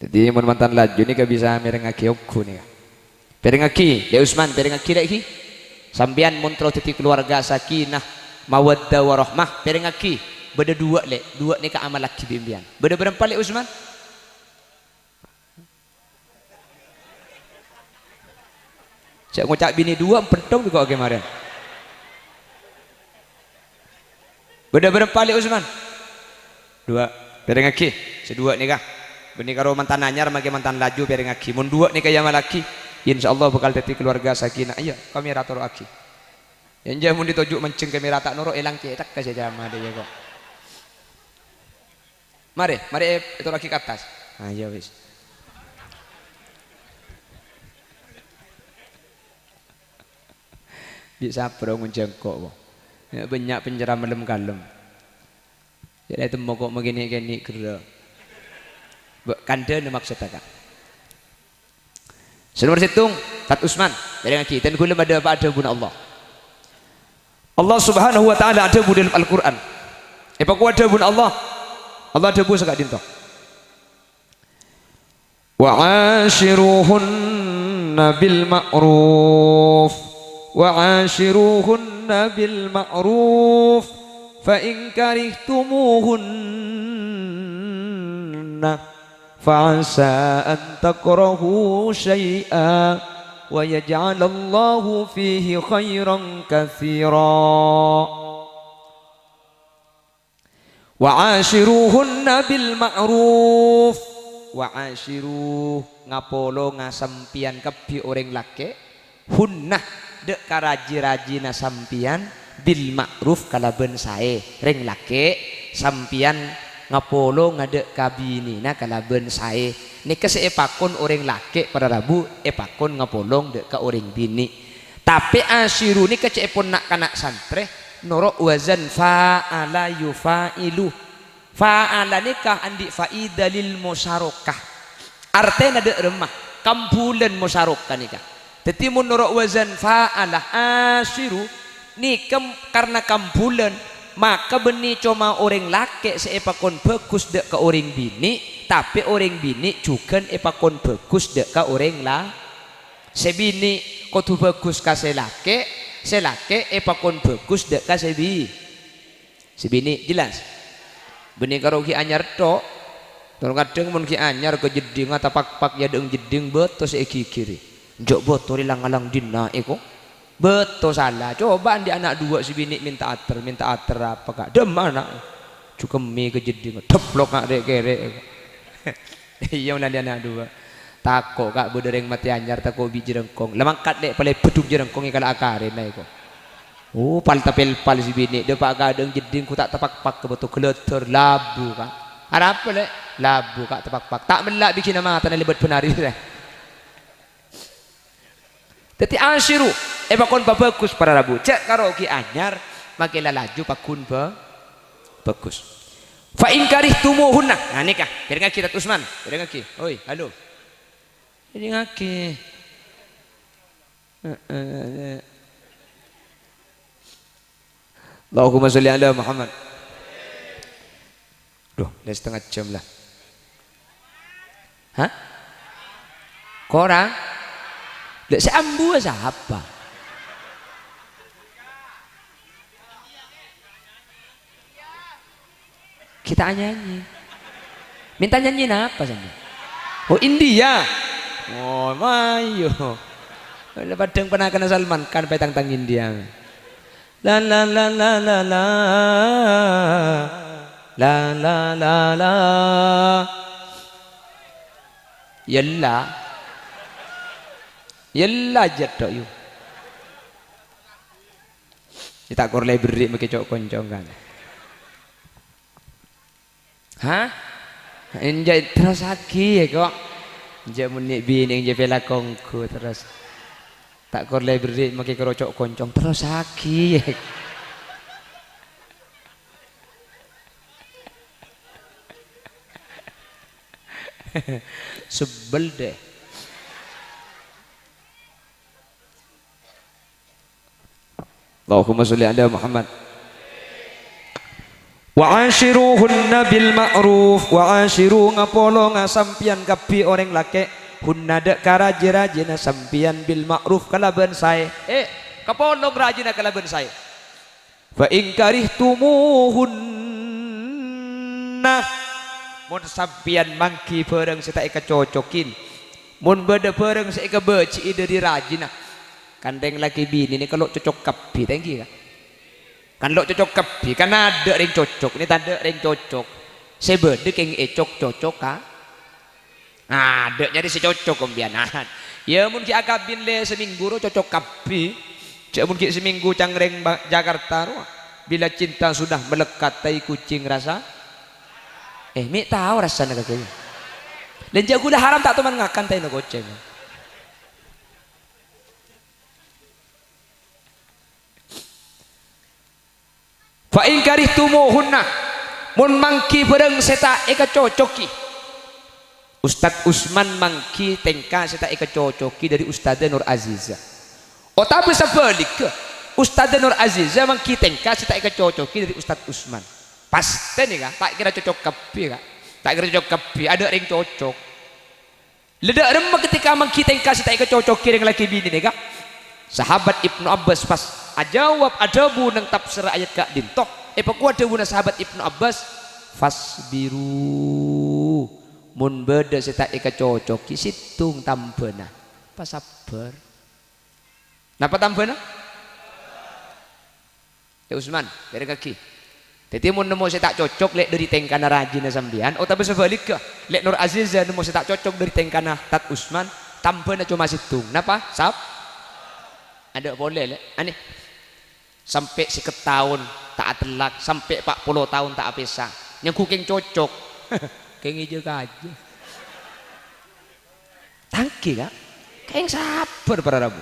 Dhâddhi, mon mantan laju nèka bisa mèrengngaghi ongghu nèka. Pèrengngaghi, Lè' Usman, pèrengngaghi, Lè', ghi. Sampèyan mon terro dhâddhi kalowarga sakinah, mawaddah, warahmah, pèrengngaghi. Bâdâ duwâ', Lè'. Duwâ' nèka amallaghi bi' sampèyan. Bâdâ bârâmpa, Lè' Usman? Sè ngoca' binè duwâ', empènthong bi' ko' kèmarèn. Bâdâ bârâmpa, Lè' Usman? Duwâ'. Pèrengngaghi, sè duwâ' nèka. Bânnè karo mantan anyar, make mantan laju, pèrengngaghi. Mon duwâ' nèka èamallaghi, insyaallah bhâkal dhâddhi kalowarga sakinah. Iyâ, kamèra toro'aghi. Yâ, enjâ' mon ètoju' manjheng kamèra ta' noro', èlang cèthagghâ sè jhâ' ma' dâ' iyâ, ko'. Marè, marè è-, ètoro'aghi ka attas. Ah, iyâ, wis. Bi' sapa ro ngonjhâng ko', ko'? Yâ, bânnya' penceramah lem-kalem. Yâ, la ètemmo ko' makènè'-kènè' ghârrâ. Bâ-, kandhâna maksodda, Ka'. Sè nomer sèttong, Tad Usman, pèrengngaghi, dhân ghulâ madhâpa' dhâbuna Allah. Allah Subhanahu wa Ta'ala adhâbu dâlem Al-Qur'an. Èpakowat dhâbuna Allah. Allah adhâbu saka'dinto. "Wa asyiruhunna bil ma'ruf. Wa asyiruhunna bil ma'ruf. Fa in karihtumuhunna." Fa asa an takrahu syai'a wa yaj'alallahu fihi khairan katsira. Wa asyiruhunna bil ma'ruf. Wa asyiru, ngapolonga sampèyan kabbhi orèng lakè', hunna, dâ' ka raji-rajina sampèyan, bil ma'ruf kalabân saè. Rèng lakè', sampèyan ngapolonga dâ' ka binèna kalabân saè. Nèka sè èpakon orèng lakè' para rabu, èpakon ngapolong dâ' ka orèng binè'. Tapè asyiru nèka ca'èpon na'-kana' santrè, noro' wazan fa'ala yufa'ilu. Fa'ala nèka andi' faidah lil musyarakah. Artèna dâ' remma, kambhulân musyarakah nèka. Dhâddhi, mon noro' wazan fa'ala asyiru, nèka karna kambhulân, maka bânnè coma orèng lakè' sè èpakon bhâghus dâ' ka orèng binè', tapè orèng binè' jhughân èpakon bhâghus dâ' ka orèng la-, sè binè' kodhu bhâghus ka sè lakè', sè lakè' èpakon bhâghus dâ' ka sè bi-, sè binè', jelas? Bânnè karo ghi' anyar tok. Tor kadhâng mon ghi' anyar ka jeddhingnga tapakpak, yâ, dâ'eng jeddhing bâto sè èghighiri. Enjâ' bâto rè lang-ngalang dinna' èko. Bâto sala. Coba andi' ana' duwâ' sè binè' mènta ater, mènta ater apa, Ka'? Dâmma ana'. Jhukemmè ka jeddhingnga, dheplok nga' rè'-kèrè'. Iyâ, mon andi' ana' duwâ'. Tako', Ka', bâdâ rèng matè anyar, tako' bi' jhârângkong. La mangkat, Lè', palèbâdhung jhârângkong èkala' akarèna èko. Oh, pal-tapèlpal sè binè', dâpa' ka dâ'eng jeddhing ko' ta' tapakpak ka bâto, ghâlâdhâr, labu, Ka'. Arapa, Lè'? Labu, Ka', tapakpak. Ta' mella' bigina matana lèbât bân arè, Lè'. Dhâddhi, asyiru, èpakon pabhâghus para rabu. Jhâ' karo ghi' anyar, make la laju pagghun bhâ-, bhâghus. "Fa in karihtumuhunna." Nah, nèka, bhârengngaghi, Tad Usman. Bhârengngaghi. Oi, halo. Bhârengngaghi. Heeh. Allahumma sholli ala Muhammad. Duh, la setengah jam la. Hah? Korang? La, sè ambu sapa? Kita nyanyi. Minta nyanyi napa sampèyan? Oh, India. Oh, mayu. La padhâng panakana Salman Khan, pètang tang India. La, la, la, la, la, la. La, la, la, la. Yella. Yella jâ' tok, yu. Yâ, ta' kor lè berri' makè co'-konco' kan. Hah? Enjâ', terrosaghi, yâ, kok. Enjâ' mon nè' binè' enjâ' pèla konggu terros. Ta' kor lè berri' makè karo co'-konco', terrosaghi, yâ. Sebbel, deh. Allahumma sholli ala Muhammad. "Wa asyiruhunna bil ma'ruf," wa asyiru, ngapolonga sampèyan kabbhi orèng lakè', "hunna," dâ' ka rajâ-rajâna sampèyan, "bil ma'ruf," kalabân saè. Eh, kapolong rajâna kalabân saè. "Fa in karihtumuhunna," mon sampèyan mangghi bhârâng sè ta' èkacocokin, mon bâdâ bhârâng sè èkabâji'i dâri rajina, kan rèng lakè binè nèka lo' cocok kabbhi, ta' ènggi, Ka'? Kan lo' cocok kabbhi, kan adâ' rèng cocok, nè tadâ' rèng cocok. Sè bâdâ kèng ècok-cocok, Ka'. Adâ' nyarè sè cocok, kombiyanan. Yâ, mon ghi' akabin lè samènggu ro cocok kabbhi. Jâ' mon ghi' samènggu cangkrèng ba-, Jakarta ro. Bila cinta sudah melekat, tai kucing rasa. Eh, mè' tao rassana kakè. Lè jâ' ghulâ haram ta' toman ngakan taina kocèng. "Fa in karihtumuhunna," mon mangghi bhârâng sè ta' èkacocoki. Ustad Usman mangghi tèngka sè ta' èkacocoki dâri Ustadzah Nur Aziza. Otabâ sabhâligghâ, Ustadzah Nur Aziza mangghi tèngka sè ta' èkacocoki dâri Ustad Usman. Pastè nèka, ta' kèra cocok kabbhi, Ka'. Ta' kèra cocok kabbhi, adâ' rèng cocok. La dâ' remma ketika mangghi tèngka sè ta' èkacocoki rèng lakè binè nèka? Sahabat Ibnu Abbas pas ajâwâb, adhâbu neng tafsir ayat ka'dinto. Èpakowa dhâbuna sahabat Ibnu Abbas, "Fasbiru." Mon bâdâ sè ta' èkacocoki, sèttong tambhâna. Pasabbhâr. Napa tambhâna? Yâ, Usman, bhârengngaghi. Dhâddhi, mon nemmo sè ta' cocok lè' dâri tèngkana rajina sampèyan, otabâ sabhâligghâ, lè' Nur Aziza nemmo sè ta' cocok dâri tèngkana Tad Usman, tambhâna coma sèttong. Napa? Sab-, adâ' polè, lè'. Anè. Sampè' sèket taon ta' atellak, sampè' pa' polo taon ta' apèsa. Nyangghu kèng cocok. Kèng ijâ kajâ. Tangghi, Ka'. Kèng sabbhâr, para rabu.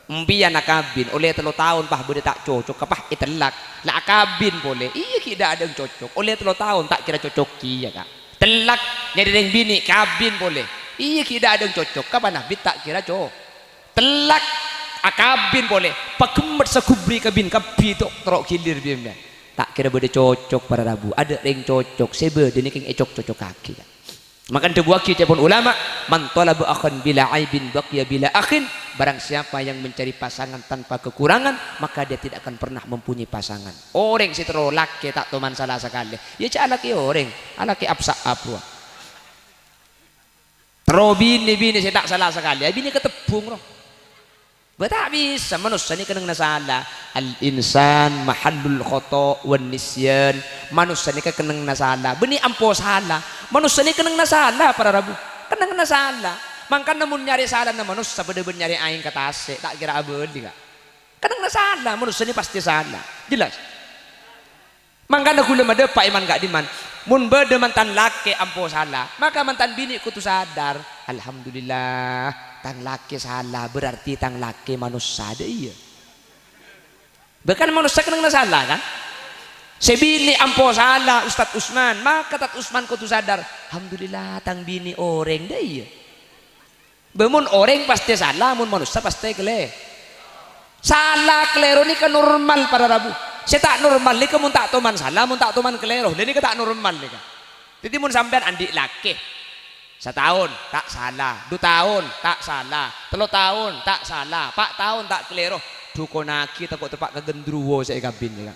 Empèyan akabin, ollè tello taon, pas bâdâ ta' cocok, pas ètellak. La akabin polè. Iyâ, ghi' dâ' adâ'na cocok. Ollè tello taon, ta' kèra cocok kèya, Ka'. Tellak, nyarè rèng binè', kabin polè. Iyâ, ghi' dâ' adâ'na cocok. Kapan abit ta' kèra co-, tellak, akabin polè. Paghemmet saghubri kabin kabbhi to', terro ghilir bi' empèyan. Ta' kèra bâdâ cocok, para rabu. Adâ' rèng cocok. Sè bâdâ nèka ècok-cocokaghi, Ka'. Maka dhâbuwaghi ca'èpon ulama, "Man talaba akhan bila aibin baqiya bila akhin." Barang siapa yang mencari pasangan tanpa kekurangan, maka dia tidak akan pernah mempunyai pasangan. Orèng sè terro lakè ta' toman sala sakalè, yâ jâ' alakè orèng, alakè apsa' abuwa. Terro binè-binè sè ta' sala sakalè, abinè katebbhung, ro. Bâ ta' bisa, manossa nèka kennengnganna sala. Al-insan mahallul khata' wan nisyan. Manossa nèka kennengnganna sala. Bânnè ampo sala. Manossa nèka kennengnganna sala, para rabu. Kennengnganna sala. Mangkana mon nyarè salana manossa padâ bân nyarè aèng ka tasè', ta' kèra abâli, Ka'. Kennengnganna sala, manossa nèka pastè sala. Jelas? Mangkana ghulâ madâpa' è man ka'dimman, mon bâdâ mantan lakè ampo sala, maka mantan binè' kodhu sadar, "Alhamdulillah, tang lakè sala, berarti tang lakè manossa, dâ' iyâ?" Bahkan manossa kennengnganna sala, kan? Sè binè' ampo sala, Ustadz Usman. Maka Tad Usman kodhu sadar, "Alhamdulillah, tang binè' orèng, dâ' iyâ." Bâ, mon orèng pastè sala, mon manossa pastè kalè-, sala kalèro nèka normal, para rabu. Sè ta' normal nèka mon ta' toman sala, mon ta' toman kalèro. Lha nèka ta' normal nèka. Dhâddhi mon sampèyan andi' lakè, sataon ta' sala, du taon ta' sala, tello taon ta' sala, pa' taon ta' kalèro, dhukonnaghi tako' teppa' ka gendruwo sè èkabin nèka.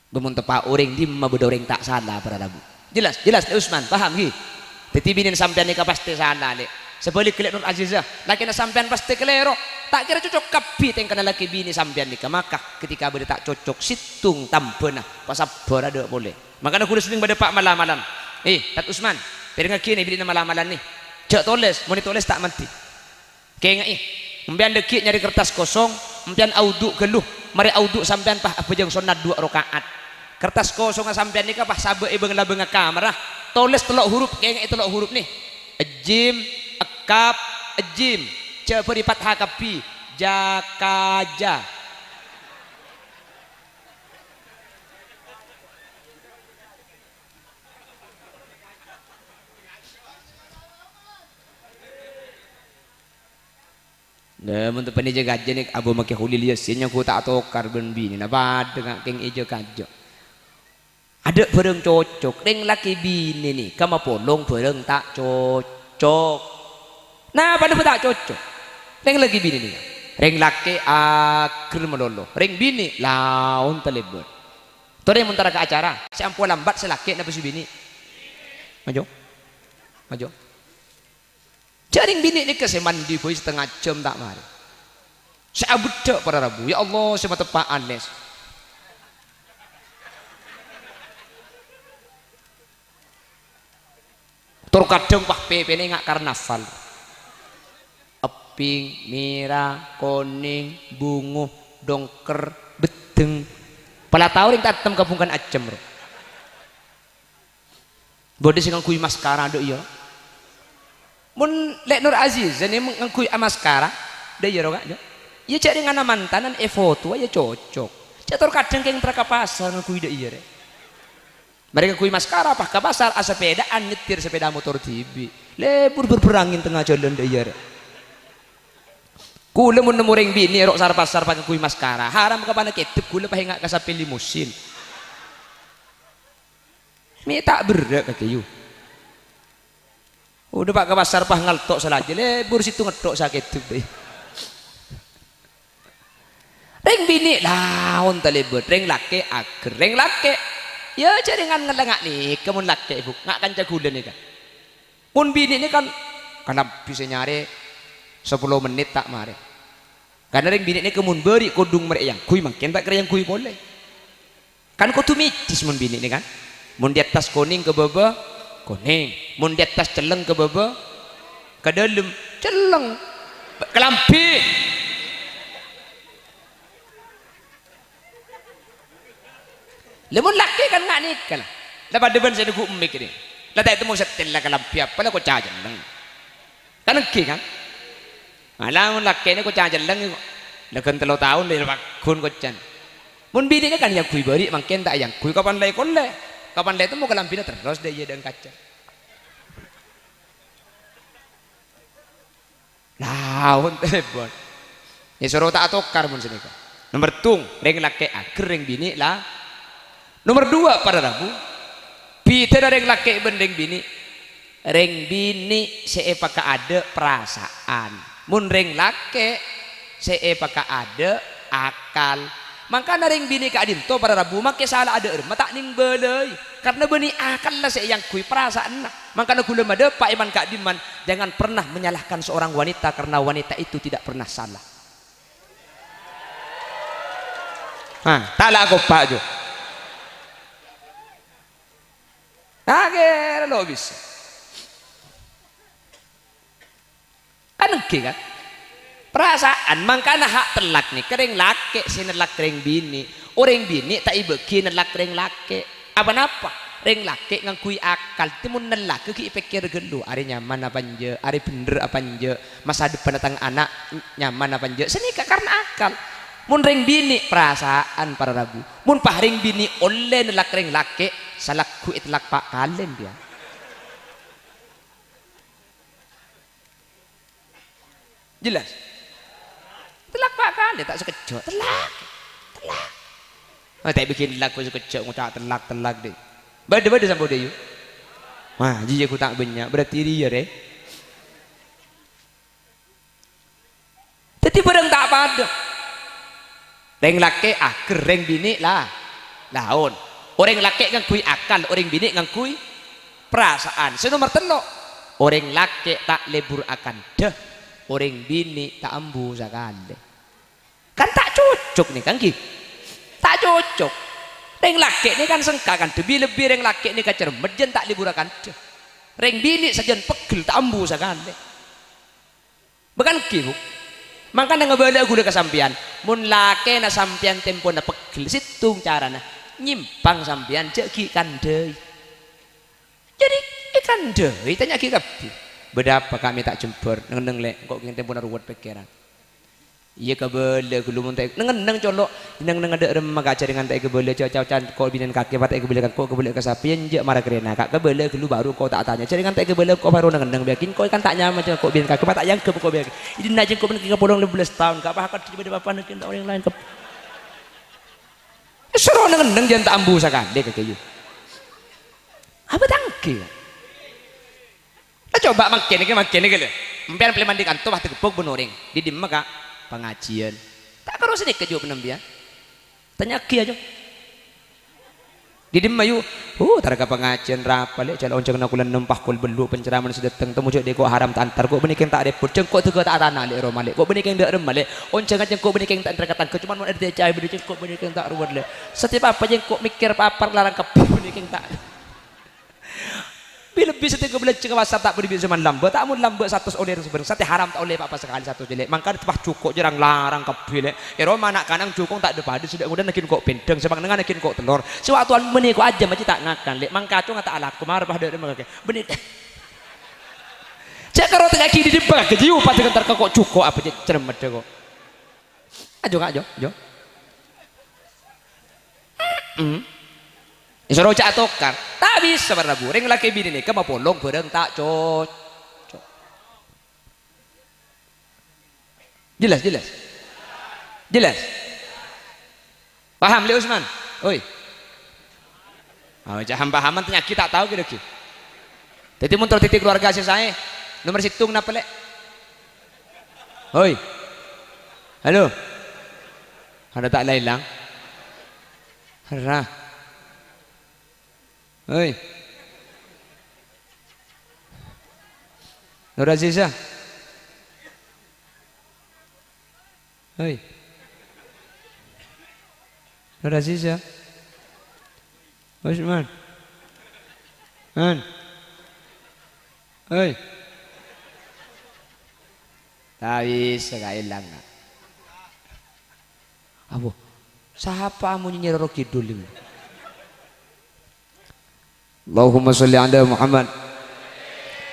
Bâ, mon teppa' orèng dimma bâdâ orèng ta' sala, para rabu. Jelas, jelas, Lè' Usman, paham, ghi? Dhâddhi binèna sampèyan nèka pastè sala, Lè'. Sabhâligghâ, Lè' Nur Aziza, lakèna sampèyan pastè kalèro. Ta' kèra cocok kabbhi tèngkana lakè binè sampèyan nèka. Maka, ketika bâdâ ta' cocok, sèttong tambhâna, pasabbhârâ dâ' polè. Mangkana ghulâ senneng bâdâ pa' mala-malan. Eh, Tad Usman, pèrengngaghi nè binèna mala-malan nè. Jhâ' tolès, mon ètolès ta' mandhi. Kaènga'è, empèyan dâggi' nyarè kertas kosong, empèyan audhu' ghâllu, marè audhu' sampèyan pas abhâjâng sonnat duwâ' raka'at. Kertas kosongnga sampèyan nèka pas sabâ' è bâng-labângnga kamarra, tolès tello' hurup, kaènga'è tello' hurup nè. Ejjim, ekkap, ejjim. Jhâ' bâri' fatha kabbhi. Jakaja. Nah, mon teppa'na jâ-kajâ nè, Abu Makè Kholil Yasin nyangghu ta' atokar bân binèna, padâ nga' kèng èjâ-kajâ. Adâ' bhârâng cocok, rèng lakè binè nèka mapolong bhârâng ta' cocok. Napana bâ ta' cocok? Rèng lakè binè nèka. Rèng lakè aghâr malolo, rèng binè laon talèbât. Torè mon tara ka acara, sè ampo lambat sè lakè napa sè binè? Majo. Majo. Jhâ' rèng binè nèka sè mandhi bhâi satengnga jhâm ta' marè. Sè abeddhâ' para rabu, ya Allah, sè mateppa'an, Les. Tor kadhâng, wah, pèpèna ènga' karnaval. Epping, mèra, konèng, bungo, dongker, beddheng. Pala tao rèng tatem kabungkana ajâm, ro. Bâdâ sè ngangghuy maskara, dâ' iyâ. Mon Lè' Nur Aziza nè ngangghuy maskara, dâ' iyâ, ro, Ka', jâ. Iyâ, jhâ' rèng ana mantanan èfoto, iyâ cocok. Jhâ' tor kadhâng kèng tra ka pasar ngangghuy, dâ' iyâ, rè. Marè ngangghuy maskara, pas ka pasar, asapèdaan, nyetir sapèda motor dhibi'. Lebur bher-bher angèn tengnga jhâlân, dâ' iyâ, rè. Kaulâ mon nemmo rèng binè' ro' sar-pasar pas ngangghuy maskara, haram kapana kèdhep, kaulâ pas ènga' ka sapè limusin. Mè' ta' berrâ' kakè, yu. Odâ pa' ka pasar pas ngalto' salajâ, lebur sèttong ètto' sakèdhep, dâ'. Rèng binè' laon talèbât, rèng lakè aghâr, rèng lakè. Iyâ, jhâ' rèng ngallè nga' nèka mon lakè, Bu, nga' kanca kaulâ nèka. Mon binè' nèka kan kalambhi sè nyarè sapolo mennit ta' marè. Karna rèng binè' nèka mon bâri' kodhung marè èangghuy, mangkèn ta' kèra èangghuy polè. Kan kodhu mèjjhis mon binè' nè, kan. Mon di attas konèng ka bâbâ, konèng. Mon di attas celleng ka bâbâ, ka dâlem, celleng. Kalambhi. Lha, mon lakè kan nga' nèka, la. La padâ bân sè neggu' emmik nè. La ta' ètemmo settèl la kalambhi apa, la koca celleng. Kan ènggi, kan? Malah mon lakè nè koca celleng, la ghân tello taon, la pagghun kocana. Mon binè' nè kan èangghuy bâri', mangkèn ta' èangghuy, kapan la èkollè? Kapan la ètemmo kalambhina terros dâ' iyâ dâ' kaca. Laon tèbon. Èsoro ta' atokar mon sanèka. Nomer tung, rèng lakè' aghâr, rèng binè' la. Nomer duwâ', para rabu. Bhidhâna rèng lakè' bân rèng binè'. Rèng binè' sè èpakaadâ' parasaan. Mon rèng lakè' sè èpakaadâ' akal. Mangkana rèng binè' ka'dinto, para rabu, makè sala adâ' remma ta' nèng bâlâi. Karna bânnè akalla sè èangghuy, parasaanna. Mangkana ghulâ madâpa' è man-ka'dimman, jangan pernah menyalahkan seorang wanita karena wanita itu tidak pernah salah. Ah, ta' la akoppa', Jo. Akhèrra lo' bisa. Kan ènggi, kan? Parasaan, mangkana ha' tellak nèka rèng lakè' sè nellak rèng binè'. Orèng binè' ta' èbâghi nellak rèng lakè'. Apa-napa? Rèng lakè' ngangghuy akal, dhâddhi mon nellak ghi' èpèkkèr ghâllu, arè nyaman apa enjâ', arè bhendher apa enjâ', masa depan tang ana' nyaman apa enjâ'. Sanèka karna akal. Mon rèng binè' parasa'an para rabu. Mon pas rèng binè' ollè nellak rèng lakè', salagghu' ètellak pa' kalèn, ya. Jelas? Tellak pa' kalè, ta' sakejjhâ'. Tellak. Tellak. Ah, ta' bikin lagu sakejjhâ' ngoca' tellak-tellak, dhi'. Bâdâ-bâdâ sampo dhi', yu. Wah, jiyâ ghu ta' bânnya', berarti rèya, rè. Dhâddhi bârâng ta' padâ. Rèng lakè' ager, rèng binè' la-, laon. Orèng lakè' ngangghuy akal, orèng binè' ngangghuy parasa'an. Sè nomer tello', orèng lakè' ta' lebur akandhâ, orèng binè' ta' ambu sakalè. Kan ta' cocok nèka, ènggi? Ta' cocok. Rèng lakè' nèka kan sengka kandhâ, bi-, lebbi rèng lakè' nèka cermet, jân ta' lebur akandhâ. Rèng binè' sajân peggel, ta' ambu sakalè. Bâkal ènggi, Bu. Mangkana ngabâlâ'â ghulâ ka sampèyan, mon lakèna sampèyan tempona peggel, sèttong carana, nyèmpang sampèyan, jhâ' ghi' kandhâi. Jadi, èkandhâi, tanya'aghi kabbhi. Bâdâ apa, Ka', mè' ta' jembhâr? Neng-enneng, Lè', engko' kèng tempona ruwet pèkkèran. Iyâ, kabâlâ ghâllu mon ta' neng-enneng, colo'. Neng-enneng adâ' remma, Ka', jhâringan ta' èkabâlâ, ca-, ca-, can engko' binèna kakè, pas ta' èkabâlâ ka engko', kabâlâ ka sapè, enjâ' mara karèna, Ka', kabâlâ ghâllu bâru engko' ta' atanya. Jhâringan ta' èkabâlâ engko' bâru neng-enneng, biyâ engko' kan ta' nyaman, engko' biyâ. Dinna' jhâ' engko' bân kèng kapolong lèbellâs taon, Ka', pas kadhi bâdâ bapa'na kèng ta' orèng laèn kep-, Soro neng-enneng jân ta' ambu sakalè kakè, yu. Apa ta' ènggi, Ka'? Lah, coba mangkèn nèkè, mangkèn nèkè, lho. Empèyan plè mandi kanto, pas tègebbhuk bân orèng. Dhi dimma, Ka'? Pangajiyân. Ta' karo sanèka jhuwâbhânna empèyan. Tanya'aghi, ayo. Dhi dimma, yu? Huh, tara ka pangajiyân rapa, Lè'. Jhâ' onjhânganna kulâ nempa kol bellu' penceramah sè dâteng. Tamo jhâ' dhi' ko' haram ta' entar. Ko' bânnè kèng ta' rèpot. Jhâ' engko' dâgâ ta' atana, Lè', roma, Lè'. Ko' bânnè kèng dâ' remma, Lè'. Onjhângan jhâ' engko' bânnè kèng ta' entar ka tangghâ. Coma mon adâ' ca'na bânnè jhâ' engko' bânnè kèng ta' ruwet, Lè'. Satèya apa jhâ' engko' mèkkèr papar larang kabbhi bânnè kèng ta'. Bi-, lebbi satèya bâlânjhâ ka pasar ta' bânnè bisa man lambâ', ta' mon lambâ' satos ollè rèng sabhâreng, satèya haram ta' ollè pa-apa sakalè satos jâ', Lè'. Mangkana pas jhuko' jhârâng larang kabbhi, Lè'. È roma na'-kana' jhuko' ta' dâ-padâ, sè dâ' ngodâ naghin ko' pèndhâng, sè pangnengngan naghin ko' tellor, sè wa-, towan mènè ko' ajâm ajâ ta' ngakan, Lè'. Mangkacongnga ta' alako, mara pas dâ' remma kakè. Bânnè. Jhâ' karo tengngaghi dhi-, dhi-, bâ-, ghiyu padâ entar ka ko' jhuko' apa jhâ' ceremmedda ko'. Ajo, Ka', ajo, ajo. Mm-mm. Èsoro ca' atokar. Ta' bisa, para rabu. Rèng lakè binè nèka mapolong bârâng ta' cocok. Jelas, jelas? Jelas? Paham, Lè' Usman? Oi. Oh, ca'na paham, tanya'aghi ta' tao kèra-kèra. Dhâddhi, mon terro dhâddhi keluarga sè saè, nomer sèttong napa, Lè'? Hoi. Halo. Ada ta' la-, èlang? Herra. Hoi. Nur Aziza. Hei. Nur Aziza. Usman. Man. Hei. Ta' bisa, Ka', èlang, Ka'. Apa? Sapa amonye Nyi Roro Kidul ini? Allahumma sholli ala Muhammad.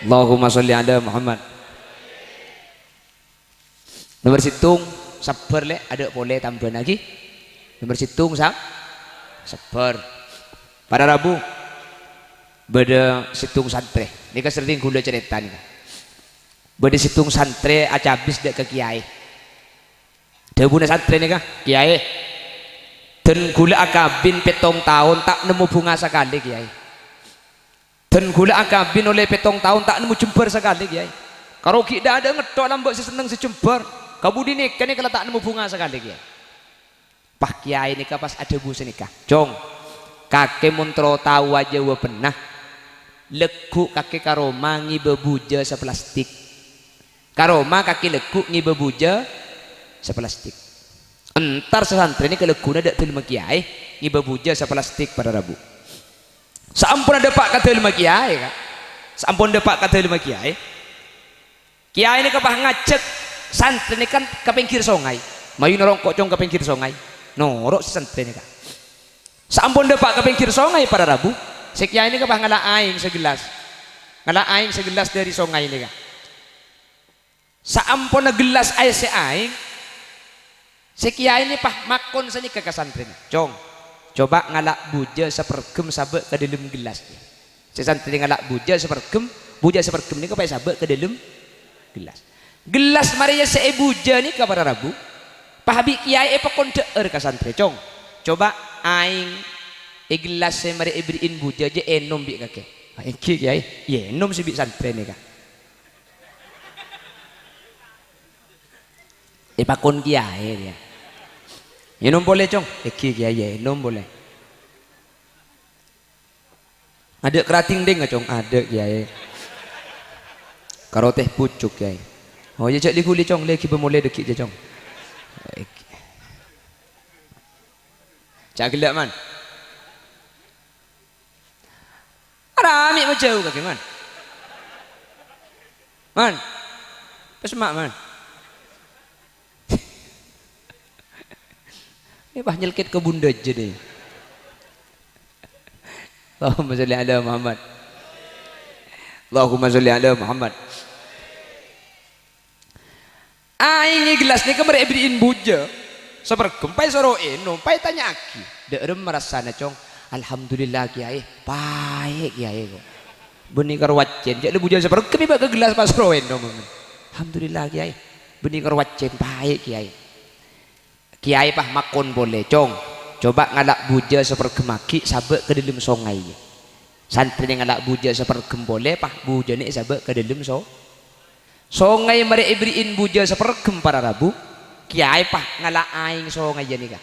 Allahumma sholli ala Muhammad. Nomor sèttong, sabbhâr, Lè', adâ' polè tambhâna ghi. Nomor sèttong, sa-, sabbhâr. Para rabu, bâdâ sèttong santrè. Nèka serrèng ghulâ carèta nèka. Bâdâ sèttong santrè acabis dâ' ka kèyaè. Dhâbuna santrè nèka, "Kèyaè, dân ghulâ akabin pèttong taon ta' nemmo bhunga sakalè, Kèyaè. Dân ghulâ akabin ollè pèttong taon ta' nemmo jembhâr sakalè, Kèyaè. Karo ghi' dâ'-adâ' ngetto' lambâ' sè senneng sè jembhâr. Kabudhi nèka, nèka la ta' nemmo bhunga sakalè, Kèyaè." Pas kèyaè nèka pas adhâbu sanèka, "Cong, kakè mon terro tao ajâwâbhânna, lagghu' kakè ka roma ngèbâ bujâ saplastik." Ka roma kakè lagghu' ngèbâ bujâ saplastik. Entar sasantrèna kalagghuna dâ' dâlemma kèyaè ngèbâ bujâ saplastik para rabu. Saamponna dâpa' ka dâlemma kèyaè, Ka'. Saampon dâpa' ka dâlemma kèyaè, kèyaè nèka pas ngajhâk santrèna kan ka pèngghir songay. "Mayu noro' engko', Cong, ka pèngghir songay." Noro' sè santrèna, Ka'. Saampon dâpa' ka pèngghir songay para rabu, sè kèyaè nèka pas ngala' aèng sagellas. Ngala' aèng sagellas dâri songay nèka. Saamponna gellas aèssa aèng, Sè kèyaè nèka pas makon sanèka ka santrèna, "Cong, coba ngala' bujâ saperghem sabâ' ka dâlem gellas." Sè santrè ngala' bujâ saperghem, bujâ saperghem nèka pas èsabâ' ka dâlem gellas. Gellas marèya sè èbujâ nèka para rabu, pas bi' kèyaè èpakon dhâ'âr ka santrè, "Cong, coba aèng è gellas sè marè èberri'in bujâ jhâ' ènom bi' kakè." "Èngghi, Kèyaè, ènom sè bi' santrè nèka." Èpakon kèyaè, ya. "Ènom polè, Cong." "Èngghi, Kèyaè, ènom polè." "Adâ' kradingding, Cong?" "Adâ', Kèyaè." "Karo tè pucuk, Kèyaè." "Oh, iyâ, jhâ' li-ghuli, Cong. Lè ghibâ molè dâggi' jâ, Cong." Jhâ' ghellâ', Man. Arè mè' majâu kakè, Man. Man. Pas ma', Man. Nèka pas nyelkèt ka bundâ jâ nèka. Allahumma sholli ala Muhammad. Allahumma sholli ala Muhammad. Aèng è gellas nèka marè èberri'in bujâ saperghem, pas èsoro ènom, pas ètanya'aghi, "Dâ'remma rassana, Cong?" "Alhamdulillah, Kèyaè, paè', Kèyaè, ko'." "Bânnè karo accèn, jhâ' la bujâ saperghem èbâ' ka gellas pas èsoro ènom." "Alhamdulillah, Kèyaè, bânnè karo accèn, paè', Kèyaè." Kèyaè pas makon polè, "Cong, coba ngala' bujâ saperghem aghi' sabâ' ka dâlem songay." Santrèna ngala' bujâ saperghem polè, pas bujâna èsabâ' ka dâlem so-, songay. Marè èberri'in bujâ saperghem para rabu, kèyaè pas ngala' aèng songay jâ nèka.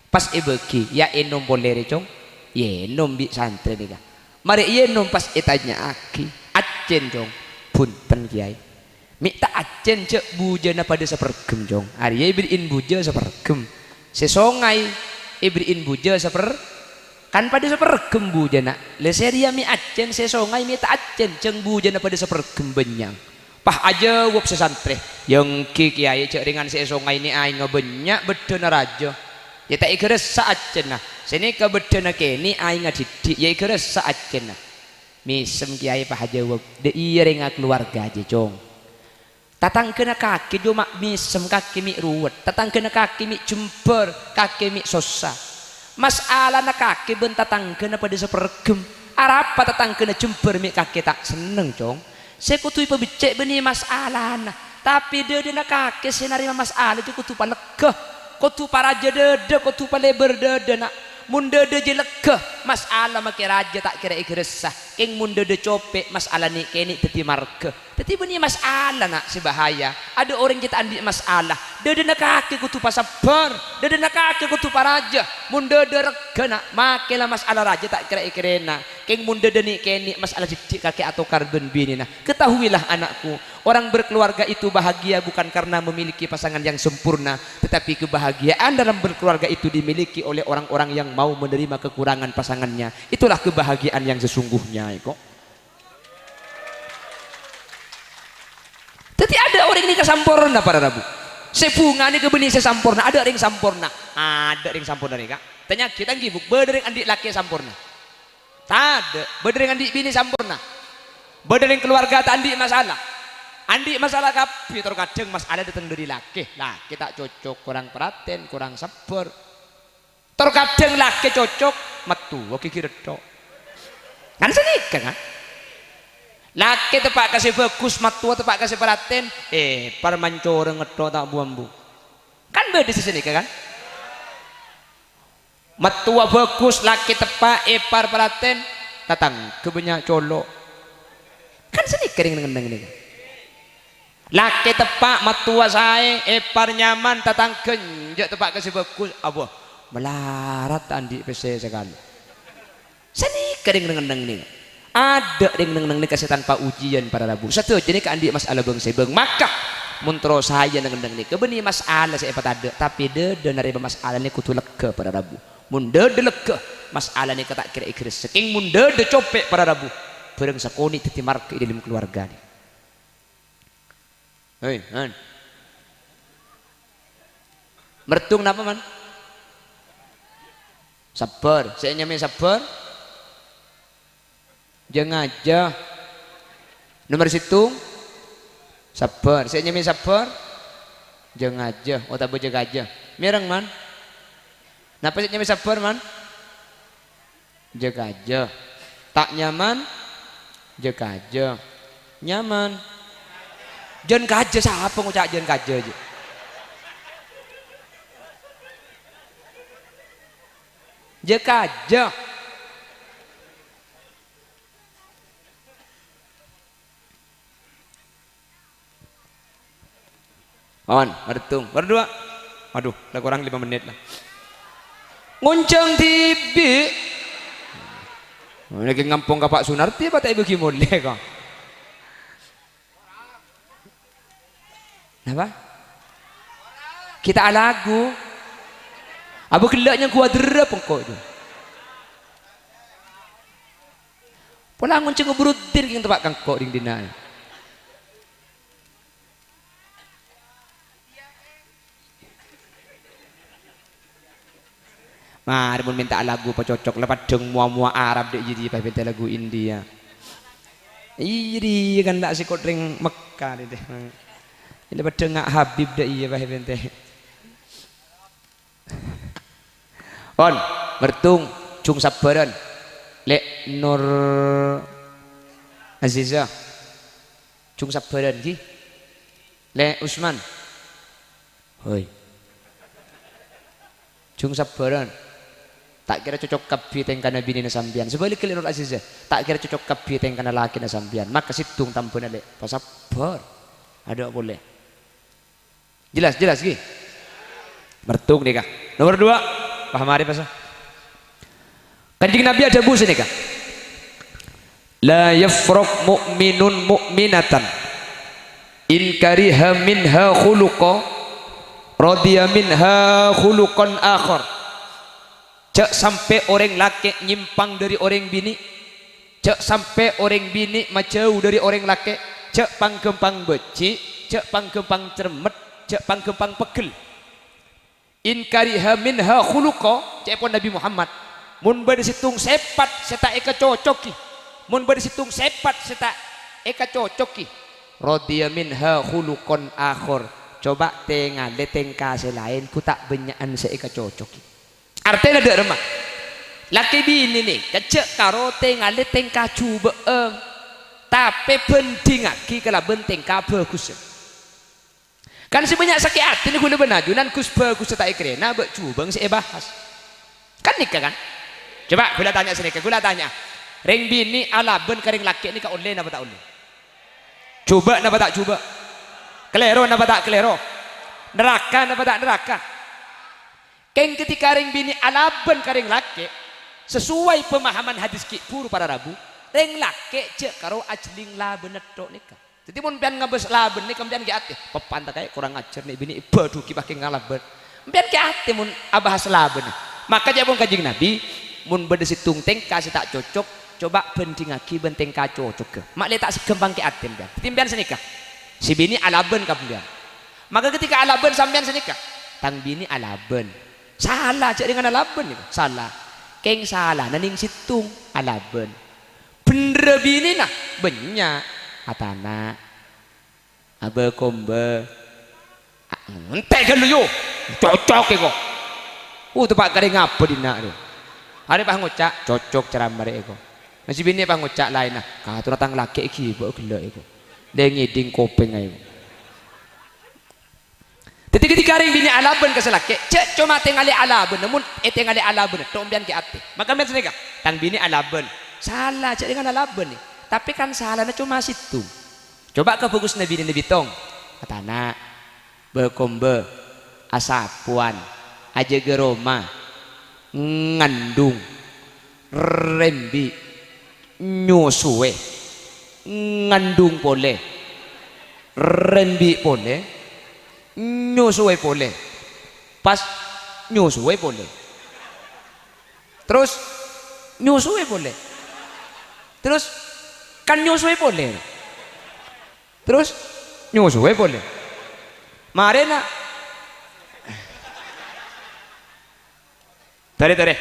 Pas èbâghi, "Iyâ, ènom polè rè, Cong." Ènom bi' santrè nèka. Marè ènom pas ètanya'aghi, "Accèn, Cong?" "Bhunten, Kèyaè." "Mè' ta' accèn jhâ' bujâna padâ saperghem, Cong." Arèya èberri'in bujâ saperghem. Sè songay èberri'in bujâ saper-, kan padâ saperghem bujâna. Lè sè rèya mè' accèn, sè songay mè' ta' accèn, jhâ' bujâna padâ saperghem bânnya'. Pas ajâwâb sè santrè, "Yâ èngghi, Kèyaè, jhâ' rèngan sè è songay nè aèngnga bânnya', bâddhâna rajâ. Iyâ ta' èghâressa accènna. Sè nèka bâddhâna kènè', aèngnga dhiddhi', iyâ èghâressa accènna." Mèsem kèyaè pas ajâwâb, "Dâ' iyâ rèngnga kalowarga jâ, Cong. Tatangghâna kakè jhâ' ma' mèsem, kakè mè' ruwet. Tatangghâna kakè mè' jembhâr, kakè mè' sossa. Masalana kakè bân tatangghâna padâ saperghem. Arapa tatangghâna jembhâr mè' kakè ta' senneng, Cong? Sè kodhu èpabeccè' bânnè masalana, tapè dâdâna kakè sè narèma masala jhâ' kodhu palegghâ, kodhu parajâ dâdâ, kodhu palebâr dâdâ, na'. Mon dâdâ jhâ' legghâ, masala makè rajâ ta' kèra èghâressa. Kèng mon dâdâ copè', masala nè'-kènè' dhâddhi marghâ. Dhâddhi bânnè masala, na', sè bahaya. Adâ' orèng jhâ' ta' andi' masala. Dâdâna kakè kodhu pasabbhâr. Dâdâna kakè kodhu parajâ. Mon dâdâ regghâ, na', makè la masala rajâ ta' kèra èkèrèna. Kèng mon dâdâ nè'-kènè' masala dhiddhi' kakè atokar bân binèna. Ketahuilah, anakku, orang berkeluarga itu bahagia bukan karena memiliki pasangan yang sempurna, tetapi kebahagiaan dalam berkeluarga itu dimiliki oleh orang-orang yang mau menerima kekurangan pasangannya. Itulah kebahagiaan yang sesungguhnya, iko. Dhâddhi, adâ' orèng nèka samporna, para rabu. Sè bhunga nèka bânnè sè samporna, adâ' orèng samporna. Adâ' orèng samporna nèka. Tanya'aghi, tangghi, Bu, bâdâ orèng andi' lakè samporna? Tadâ'. Bâdâ orèng andi' binè samporna? Bâdâ orèng kalowarga ta' andi' masala? Andi' masala kabbhi, tor kadhâng masala dâteng dâri lakè. Lakè ta' cocok, korang paratèn, korang sabbhâr. Tor kadhâng lakè cocok, mattowa ghighir ètthok. Kan sanèka, kan? Lakè teppa' ka sè bhâghus, mattowa teppa' ka sè paratèn, eh, par mancorèng ètthok ta' bu-ambu. Kan bâdâ sè sanèka, kan? Mattowa bhâghus, lakè teppa', eh, par paratèn, tatangghâ bânnya' colo'. Kan sanèka rèng-, rèng-, rèng-, Lakè teppa', mattowa saè, èpar nyaman, tatangghâ enjâ' teppa' ka sè bhâghus, abâ, malarat ta' andi' pèssè sakalè. Sanèka rèng-, rèng-, rèng-, nèka. Adâ' rèng-, rèng-, rèng-, nèka sè tanpa ujian, para rabu. Sadhâjâ nèka andi' mas'ala bâng-sèbâng. Maka, mon terro saè nèng-, nèng-, nèka bânnè mas'ala sè èpatadâ', tapè dâdâ narèma mas'ala nèka kodhu lega, para rabu. Mon dâdâ lega, mas'ala nèka ta' kèra èghâressè. Kèng mon dâdâ copè', para rabu, bhârâng sakonè' dhâddhi marghâ è dâlem kalowarga nèka. Hei, Man. Merdung napa, Man? Sabbhâr. Sè nyamaè sabbhâr? Jâ-ngajâ. Nomer sèttong? Sabbhâr. Sè nyamaè sabbhâr? Jâ-ngajâ otabâ jâ-kajâ? Mèreng, Man? Napa sè nyamè sabbhâr, Man? Jâ-kajâ. Ta' nyaman? Jâ-kajâ. Nyaman? Jân kajâ, sapa ngoca' jân kajâ, jâ? Jâ-kajâ. On, mertung. Berdua. Waduh, la korang lima menit la. Ngoncang dhibi'. Lagi ngampong ka Pak Sunarti apa ta' èbâgi molè, kok? Napa? Kita alagu. Abu gellâ' nyang kuwaderra pengko' itu. Pola ngonceng Burhanuddin kèng teppa' kangko' ding dina. Marè mon mènta lagu pacocok, la paddhâng mowa-mowa Arab dâ' iyâ dhiyâ pas mènta lagu India. Iyâ dhiyâ kan la sèkot rèng Mekkah dhiyâ. La paddhâng nga' Habib dâ' iyâ pas mènta. Pon, mertung, jung sabbhârân. Lè' Nur Aziza. Jung sabbhârân, ghi. Lè' Usman. Hoi. Jung sabbhârân. Ta' kèra cocok kabbhi tèngkana binèna sampèyan. Sabhâligghâ Lè' Nur Aziza. Ta' kèra cocok kabbhi tèngkana lakèna sampèyan. Maka sèttong tambhâna, Lè'. Pasabbhâr. Adâ' polè. Jelas, jelas, ghi? Mertung nèka. Nomor dua, paham arè, Pak? Kanjeng Nabi adhâbu sanèka, "La yafraq mu'minun mu'minatan in kariha minha khuluqa, radiya minha khuluqan akhar." Jhâ' sampè' orèng lakè' nyèmpang dhâri orèng binè'. Jhâ' sampè' orèng binè' majhâu dhâri orèng lakè'. Jhâ' pangghâmpang bâjhi', jhâ' pangghâmpang cermet, jhâ' pangghâmpang pegghel. "In kariha minha khuluqa," ca'èpon Nabi Muhammad, "mon bâdâ sèttong sèpat sè ta' èkacocogi, mon bâdâ sèttong sèpat sè ta' èkacocogi, radiya minha khuluqan akhar, coba tèngalè tèngka sè laèn, ghu ta' bânnya'an sè èkacocogi." Artèna dâ' remma? Lakè binè nèka jhâ' karo tèngalè tèngka jhubâ'ân, tapè bhândhingngaghi kalabân tèngka bhâghussân. Kan sè bânnya' sakè' atèna ghulâ bân ajunan, Gus, bhâghussâ ta' èkarèna, bâ' jhubâ'ân sè èbahas. Kan nèka, kan? Coba ghulâ tanya sanèka, ghulâ tanya. Rèng binè' alabân ka rèng lakè' nèka ollè napa ta' ollè? Jhubâ' napa ta' jhubâ'? Kalèro napa ta' kalèro? Naraka napa ta' naraka? Kèng ketika rèng binè' alabân ka rèng lakè', sesuai pemahaman hadis ghi' bhuru para rabu, rèng lakè' jhâ' karo ajhelling labânna tho' nèka. Dhâddhi, mon sampèyan ngabâs labân nèka, sampèyan ghi' atè, "Papantakai, korang ajhâr nè' binè' èbâdhuwâghi pake ngalabân." Sampèyan ghi' atè mon abahas labân. Maka ca'èpon Kanjeng Nabi, "Mon bâdâ sèttong tèngka sè ta' cocok, coba bhândhingngaghi bân tèngka cocogghâ." Ma'lè ta' sè ghâmpang ghi' atè sampèyan. Dhâddhi, sampèyan sanèka. Sè binè' alabân ka sampèyan. Maka ketika alabân sampèyan sanèka, "Tang binè' alabân." Sala, jhâ' rèng alabân nèko. Sala. Kèng salana nèng sèttong, alabân. Bhendherrâ binèna bânnya', atana', abâ-kombâ. A-, entè' ghâllu, yu. Cocok èko. Uh, teppa' karè ngabâ dinna' rè. Arè pas ngoca', cocok ceramah rè èko. Masih binè' pas ngoca' laènna, "Katorra tang lakè' èghibâ ghellâ' èko. Lè ngèdhing kopèng aè." Dhâddhi, ketika rèng binè' alabân ka sè lakè', jhâ' coma tèngalè alabân, mon ètèngalè alabân, tho' sampèyan ghi' atè. Maka sampèyan sanèka, "Tang binè' alabân." Sala, jhâ' rèng alabân, nè. Tapè kan salana coma sèttong. Coba kabhâghusânna binèna bhitung. Atana', bâ-kombâ, asapowan, ajâgâ roma, ngandung, rembi', nyosoè, ngandung polè, rembi' polè, nyosoè polè, pas nyosoè polè. Terros nyosoè polè. Terros kan nyosoè polè. Terros nyosoè polè. Marèna. Tarè, tarè.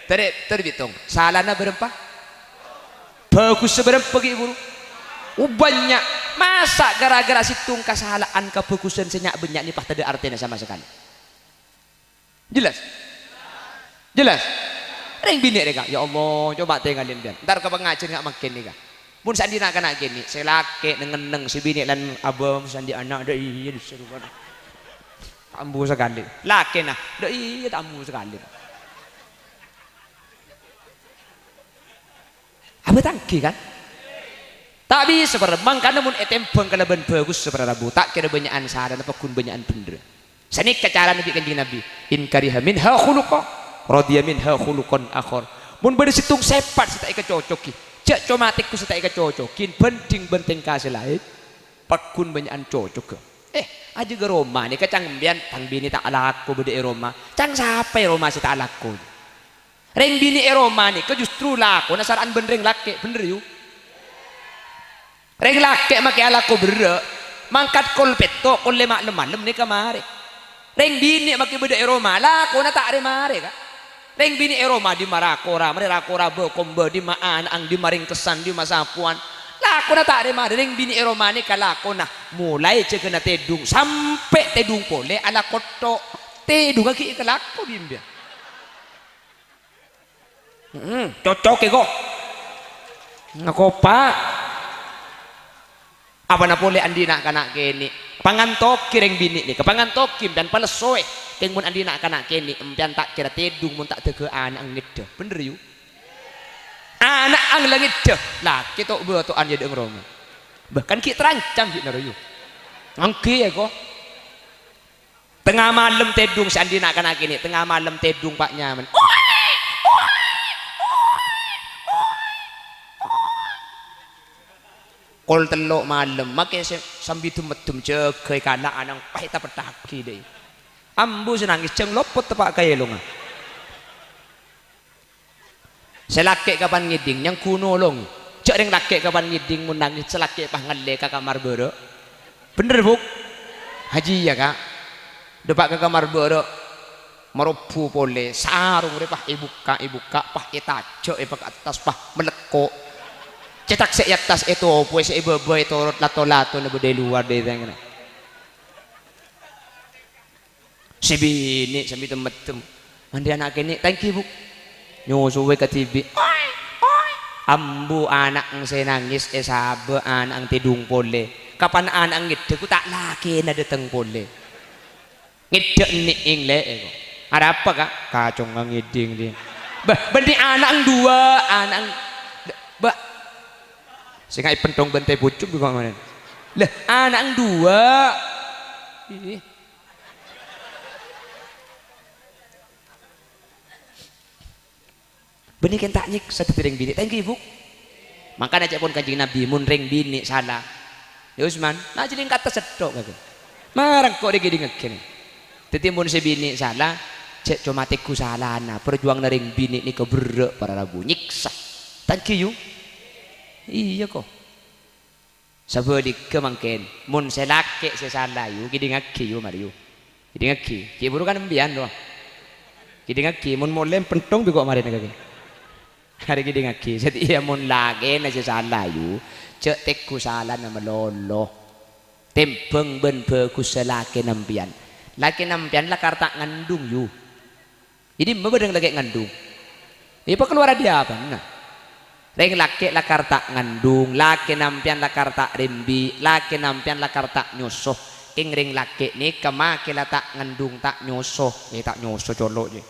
Tarè, tarè bhitung. Salana bârâmpa? Bhâghussâ bârâmpa ghi' bhuru? Oh, bânnya'. Masa' ghârâ-ghârâ sèttong kasala'an kabhâghusân sè nya'-bânnya' nè pas tadâ' artèna sama sakalè? Jelas? Jelas? Rèng binè' rèka, ya Allah, coba tèngalè sampèyan. Entar ka pangajhiân nga' mangkèn nèka. Mon sè andi' na'-kana' kènè', sè lakè' neng-enneng, sè binè' lan abâ', sè andi' ana', dâ' iyâ, dâ' seru kan. Ta' ambu sakalè. Lakèna, dâ' iyâ, ta' ambu sakalè. Abâ' tangghi, kan? Ta' bisa, para, mangkana mon ètèmbhâng kalabân bhâghussa, para rabu, ta' kèra bânnya'an salana, pagghun bânnya'an bhendherra. Sanèka carana bi' Kanjeng Nabi, "In kariha minha khuluqa, radiya minha khuluqan akhar." Mon bâdâ sèttong sèpat sè ta' èkacocogi, jhâ' coma tèngghu sè ta' èkacocogi, bhânding bân tèngka sè laèn, pagghun bânnya'an cocogghâ. Eh, ajâgâ roma nèka cang sampèyan, tang binè ta' alako bâdâ è roma. Cang sapa è roma sè ta' alako? Rèng binè' è roma nèka justru lakona sara'an bân rèng lakè', bhendher, yu? Rèng lakè' makè alako berrâ', mangkat kol pètto', kol lèma' lem-malem nèka marè. Rèng binè' makè bâdâ è roma, lakona ta' rè-marè, Ka'. Rèng binè' è roma dimma ra-kora, marè ra-kora bâ-kombâ, dimma ana'na, dimma rèngkessan, dimma sapowan. Lakona ta' rè-marè, rèng binè' è roma nèka lakona molaè jâgâna tèdung sampè' tèdung polè alako tho'. Tèdungnga ghi' èkalako bi' sampèyan. Heeh, cocok è ko. Ngakopa. Apana polè andi' na'-kana' kènè'. Pangantogi rèng binè' nèka, pangantogi sampèyan palessoè. Kèng mon andi' na'-kana' kènè', sampèyan ta' kèra tèdung mon ta' dâgâ ana'na ngèddhâ. Bhendher, yu? Ana'na la ngèddhâ, lakè to'-bâto'an è dâ'eng roma. Bahkan ghi' terancam ghi' naro, yu. Ngangghi è ko. Tengnga malem tèdung sè andi' na'-kana' kènè', tengnga malem tèdung pa' nyaman. Kol tello' malem, makè sè sambi dem-meddem jâgâ è kala' ana'na pas ètapetthaghi, dâi. Ambu sè nangès, jâng lopot teppa' ka èlongnga. Sè lakè' kapan ngèdhing, nyangghu nolong. Jhâ' rèng lakè' kapan ngèdhing mon nangès, sè lakè' pas ngallè ka kamar bârâ'. Bhendher, Bu'? Hajiyâ, Ka'. Dâpa' ka kamar bârâ', marobbu polè, sarong rè pas èbukka', èbukka', pas ètajâ', èpakattas, pas malekko'. Cètak sè è attas ètopowè, sè è bâbâ ètorot lato-latona bâdâ è lowar dâteng. Sè binè' sambi tem-meddem. Andi' ana' kènè', ta' ènggi, Bu'? Nyosowè kadhibi'. Ambu ana'na sè nangès èsabâ' ana'na tèdung polè. Kapan ana'na ngèddhâ, ghu ta' lakèna dâteng polè. Ngèddhâ ennè'èng lè'è, ko. Arapa, Ka'? Kacongnga ngèdhing, dhi. Bâh, bânnè ana'na duwâ', ana'na, bâ'. Sènga' èpenthong bân tè bhucung, bi' kok manèn. Lah, ana'na duwâ'. Ih. Bânnè kèng ta' nyèksa dhâddhi rèng binè', ta' ènggi, Bu'? Mangkana ca'èpon Kanjeng Nabi, mon rèng binè' sala, "Ya, Usman, na' jhâlingkata sèttho', kakè. Mara engko' rè kèdhingngaghi." Dhâddhi, mon sè binè' sala, jhâ' coma tèngghu salana, parjuwânganna rèng binè' nèka berrâ', para rabu, nyèksa. Ta' ènggi, yu? Iyâ, ko. Sabhâligghâ mangkèn, mon sè lakè' sè sala, yu, kèdhingngaghi, yu, marè, yu. Kèdhingngaghi, ghi' bhuru kan empiyan, rowa. Kèdhingngaghi, mon molè penthong bi' kok marèna kakè. Arè kèdhingngaghi, satèya mon lakèna sè sala, yu, jhâ' tèngghu salana malolo. Tèmbhâng bân bhâghussa lakèna empiyan. Lakèna empiyan la karta' ngandhung, yu. È dimma bâdâ rèng lakè' ngandhung? Èpakalowara dâri apana? Rèng lakè' la karta' ngandhung, lakèna empiyan la karta' rembi', lakèna empiyan la karta' nyoso. Kèng rèng lakè' nèka makè la ta' ngandhung, ta' nyoso. Eh, ta' nyoso, colo', jè.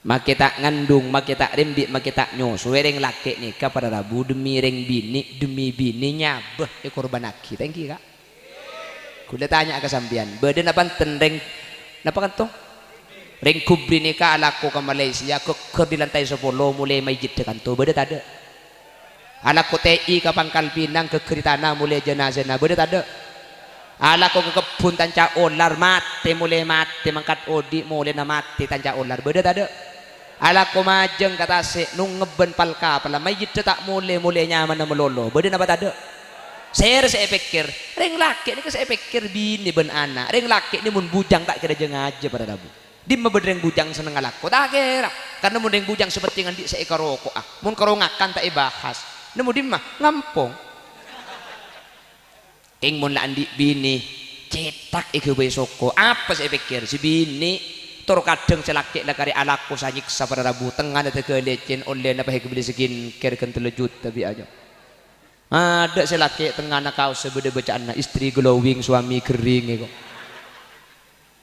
Makè ta' ngandhung, makè ta' rembi', makè ta' nyoso, rèng lakè' nèka para rabu dhemmi rèng binè', dhemmi binè nyabâ èkorbhânnaghi. Ta' ènggi, Ka'? Kaulâ tanya'a ka sampèyan, bâdâ napa enten rèng, napa kantong? Rèng Kubri nèka alako ka Malaysia, ghâgghâr dâri lantai sapolo, molè mayyidda kanto, bâdâ tadâ'? Alako T I ka Pangkal Pinang, ghâgghâr dâri tana molè janazana, bâdâ tadâ'? Alako ka kebbhun tanca' olar, matè molè matè, mangkat odi' molèna matè tanca' olar, bâdâ tadâ'? Alako majâng ka tasè', nongngep bân pal-kapalla, mayyiddhâ ta' molè, molè nyamana malolo, bâdâ napa tadâ'? Sèra sè èpèkkèr? Rèng lakè' nèka sè èpèkkèr binè bân ana'. Rèng lakè' nè mon bujang ta' kèra jâ-ngajâ para rabu. Dimma bâdâ rèng bujang sennengnga alako? Ta' kèra. Karna mon rèng bujang sè pentèng andi' sè èkaroko'a. Mon karo ngakan ta' èbahas. Nemmo dimma? Ngampong. Kèng mon la andi' binè, Tak èghâbây soko. Apa sè èpèkkèr? Sè binè'. Tor kadhâng sè lakè' la karè alako sè nyèksa para rabu. Tengnga'na dâgâ lècèn, ollèna pahèk bellè skincare ghân tello juta bi' aja. Adâ' sè lakè' tengnga'na kaossa bâdâ bâca'anna, "Istri glowing, suami kering," èko.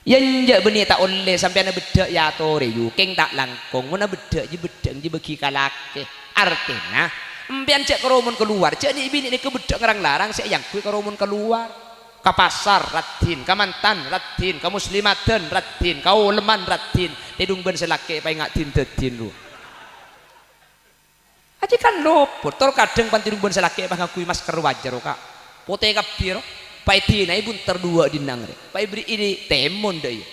Yâ enjâ' bânnè ta' ollè, sampèyan abeddhâ' yâ atorè, yu. Kèng ta' langkong, mon abeddhâ' jiyâ beddhâ'ân jiyâ bâgi ka lakè. Artèna, empèyan jhâ' karo mon kalowar, jhâ' nè'-binè' nèka beddhâ' ngarang-larang sè èangghuy karo mon kalowar. Ka pasar, raddhin, ka mantan, raddhin, ka muslimadhân, raddhin, ka olemman, raddhin. Tèdung bân sè lakè' paènga' din-dâddin, ru. Ajiyâ kan lopot, tor kadhâng pan tèdung bân sè lakè' pas ngangghuy masker wajâ, ro, Ka'. Potè kabbhi, ro. Pas èdina'i bunter duwâ' dinna' rè. Pas èberri'i tèmon, dâ' iyâ.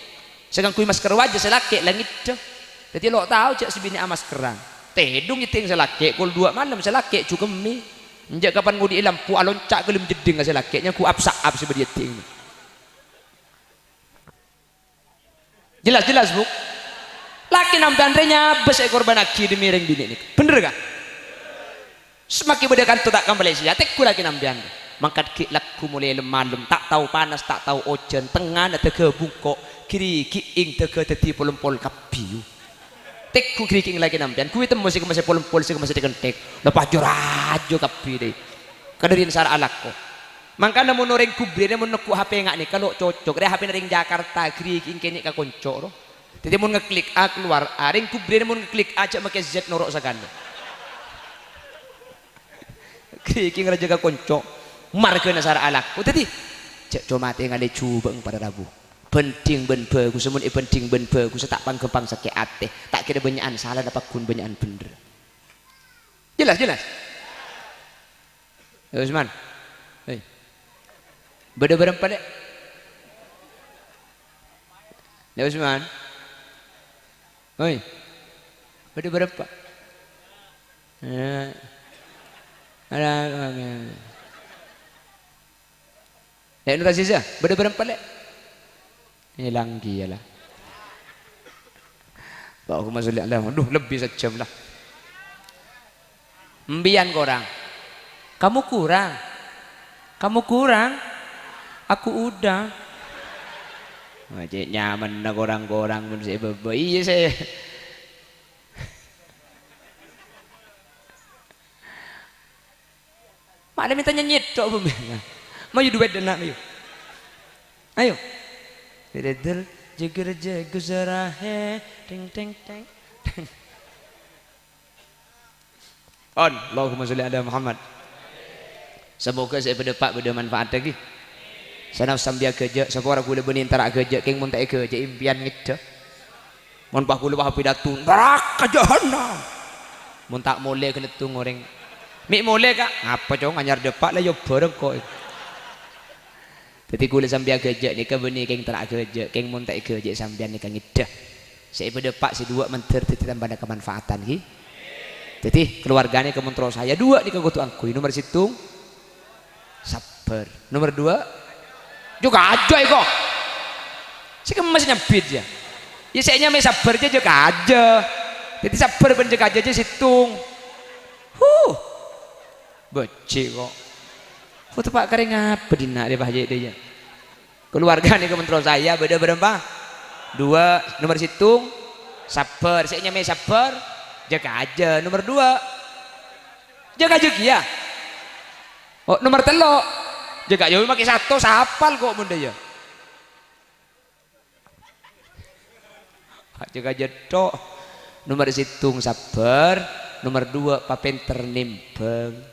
Sè ngangghuy masker wajâ sè lakè' la ngèddhâ. Dâddhi lo' tao jhâ' sè binè' amaskerran. Tèdung èdhing sè lakè', kol duwâ' malem sè lakè' jhukemmè. Enjâ' kapan ngodi'i lampu alonca' ghâlem jeddhing ka sè lakè', nyangghu ap-sa'ap sè bâdâ èdhing. Jelas, jelas, Bu? Lakèna sampèyan rè nyabâ sè èkorbhânnaghi dhemmi rèng binè' nèka. Bhender, Ka'? Semakkè bâdâ kanto ta' kampalè sèya, tèggu lakèna sampèyan. Mangkat ghi' lagghu molaè lem-malem, ta' tao panas, ta' tao ojhân, tengnga'na dâgâ bungko', ghi-righi'èng dâgâ dâddhi pol-empol kabbhi, yu. Tèggu ghi-righi'èng lakèna sampèyan, ghuy temmo sè kemmassa pol-empol, sè kemmassa tèk-kentèk. La pas jhâ-rajâ kabbhi, dâi. Kadhâriyân sara alako. Mangkana mon orèng ghubrina mon neggu' H P nga' nèka lo' cocok. Rè H P-na rèng Jakarta, ghi-righi'èng kènè' ka konco', ro. Dâddhi mon ngeklik A, keluar A. Rèng ghubrina mon ngeklik A, jhâ' makè Z noro' sakalè. Ghi-righi'èng rajâ ka konco'. Marghâna sara alako. Dâddhi, jhâ' co-matè ngalè jhubâ'eng para rabu. Bhândhing bân bhâghussa, mon èbhândhing bân bhâghussa, ta' pang-ghâmpang sakè' atè. Ta' kèra bânnya'an salana, pagghun bânnya'an bhender. Jelas, jelas? Lè' Usman. Hei. Bâdâ bârâmpa, Lè'? Lè' Usman. Hei. Bâdâ bârâmpa? Eh. Ada. Lè' Nur Aziza, bâdâ bârâmpa, Lè'? Èlang kèya, la. Allahumma sholli ala Muhammad. Duh, lebbi sajjhâm, la. Empèyan korang. Kamu kurang. Kamu kurang. Aku udah. Wah, cè' nyamana korang-korang mon sè bâbâ. Iyâ, sè. Ma' la mènta nyanyi tok, Bu. Mayu duet dâ' enna', mayu. Ayo. Dedel jeger jegu sarahe, teng, teng, teng, teng. On, Allahumma sholli ala Muhammad. Semoga sè èpadâpa' bâdâ manfaat lagi. Sanaos sambi aghâjâ', sapora ghulâ bânnè entara aghâjâ', kèng mon ta' èghâjâ', empèyan ngèddhâ. Mon pas ghulâ pas apidato, "Naraka jahannam." Mon ta' molè ghâlâddhung orèng. "Mè' molè, Ka'." "Ngapa, Cong? Anyar dâpa' la, iyâ bhâreng kok." Dâddhi ghulâ sambi aghâjâ' nèka bânnè kèng terro aghâjâ', kèng mon ta' èghâjâ' sampèyan nèka ngèddhâ. Sè èpadâpa' sè duwâ' mandhâr dâddhi tambâna kamanfaatan, ghi. Dâddhi, kalowarga nèka mon terro saya duwâ' nèka kodhu angghuy. Nomer sèttong, sabbhâr. Nomer duwâ', jâgâ ajâ, èko. Sè kemma sè nyambit, yâ. Yâ, sè nyamaè sabbhâr, jâ-, jâgâ ajâ. Dâddhi, sabbhâr bân jâgâ ajâ, jâ sèttong. Huh. Bâjhi', kok. Huh, teppa' karè ngapa dinna' rè, Pak Haji, dâ' iyâ? Kalowarga nèka mon terro saya bâdâ bârâmpa? Duwâ'. Nomer sèttong, sabbhâr. Sè nyamaè sabbhâr, jâgâ ajâ. Nomer duwâ', jâgâ ajâ kèya. Oh, nomer tello', jâgâ ajâ makè satos, apal kok mon dâ' iyâ. Jâgâ ajâ tok. Nomer sèttong, sabbhâr. Nomer duwâ', papènter nèmbhâng.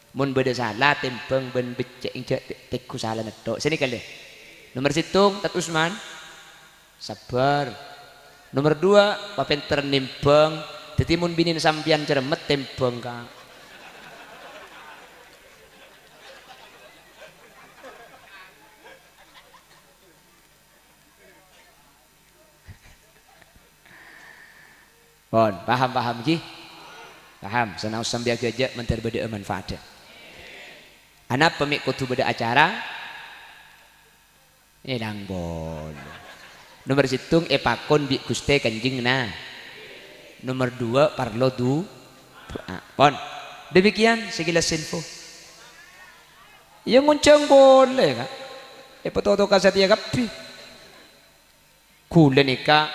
Mon bâdâ sala, tèmbhâng bân beccè' jâ' te-, tegghu salana tok. Sè nèka, lè. Nomer sèttong, Tad Usman. Sabbhâr. Nomer duwâ', papènter nèmbhâng. Dâddhi, mon binèna sampèyan cermet, tèmbhâng, Ka'. Pon, paham, paham, ghi? Paham, sanaos sambi aghâjâ' mandhâr bâdâ'â manfaadhâ. Anapa mè' kodhu bâdâ acara? Èlang, pon. Nomer sèttong èpakon bi' Ghustè Kanjeng Na-, nomer duwâ' parlo du-, du'a. Pon. Demikian sekilas info. Iyâ, ngonjhâng polè, Ka'. Èpatotoka satèya kabbhi. Ghulâ nèka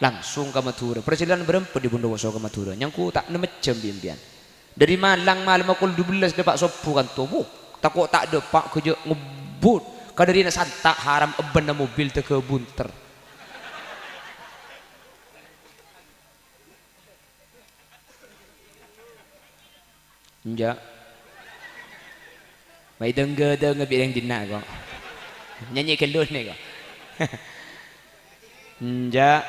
langsung ka Madhurâ. Parjhâlânan bârâmpa dhi' Bondowoso ka Madhurâ. Nyangko ta' nemmet jhâm bi' empèyan. Dâri Malang malemma kol dubellâs dâpa' sobbhu kanto. Wuh, tako' ta' dâpa' ghâjâ' ngebbhut. Kadâriyâna santa' haram ebbhânna mobil dâgghâ' bunter. Enjâ'. Maèdâng-ghâdâng bi' rèng dinna' ko'. Nyanyi ghâllu nè ko'. Enjâ'.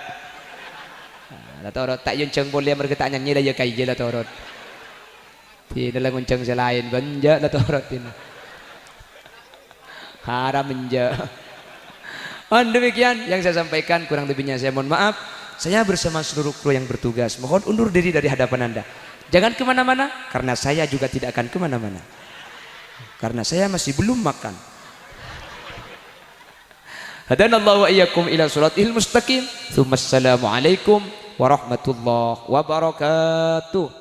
La torot, ta' èonjhâng polè amarghâ ta' nyanyi la iyâ ka iyâ la torot. Dinah la ngonjhâng sè laèn, bân enjâ' la torot dinah. Haram enjâ'. Oh, demikian yang saya sampaikan, kurang lebihnya saya mohon maaf. Saya bersama seluruh kru yang bertugas mohon undur diri dari hadapan Anda. Jangan kemana-mana, karena saya juga tidak akan kemana-mana. Karena saya masih belum makan. Hadanallahu wa iyyakum ila siratil mustaqim. Tsumma assalamualaikum warahmatullahi wabarakatuh.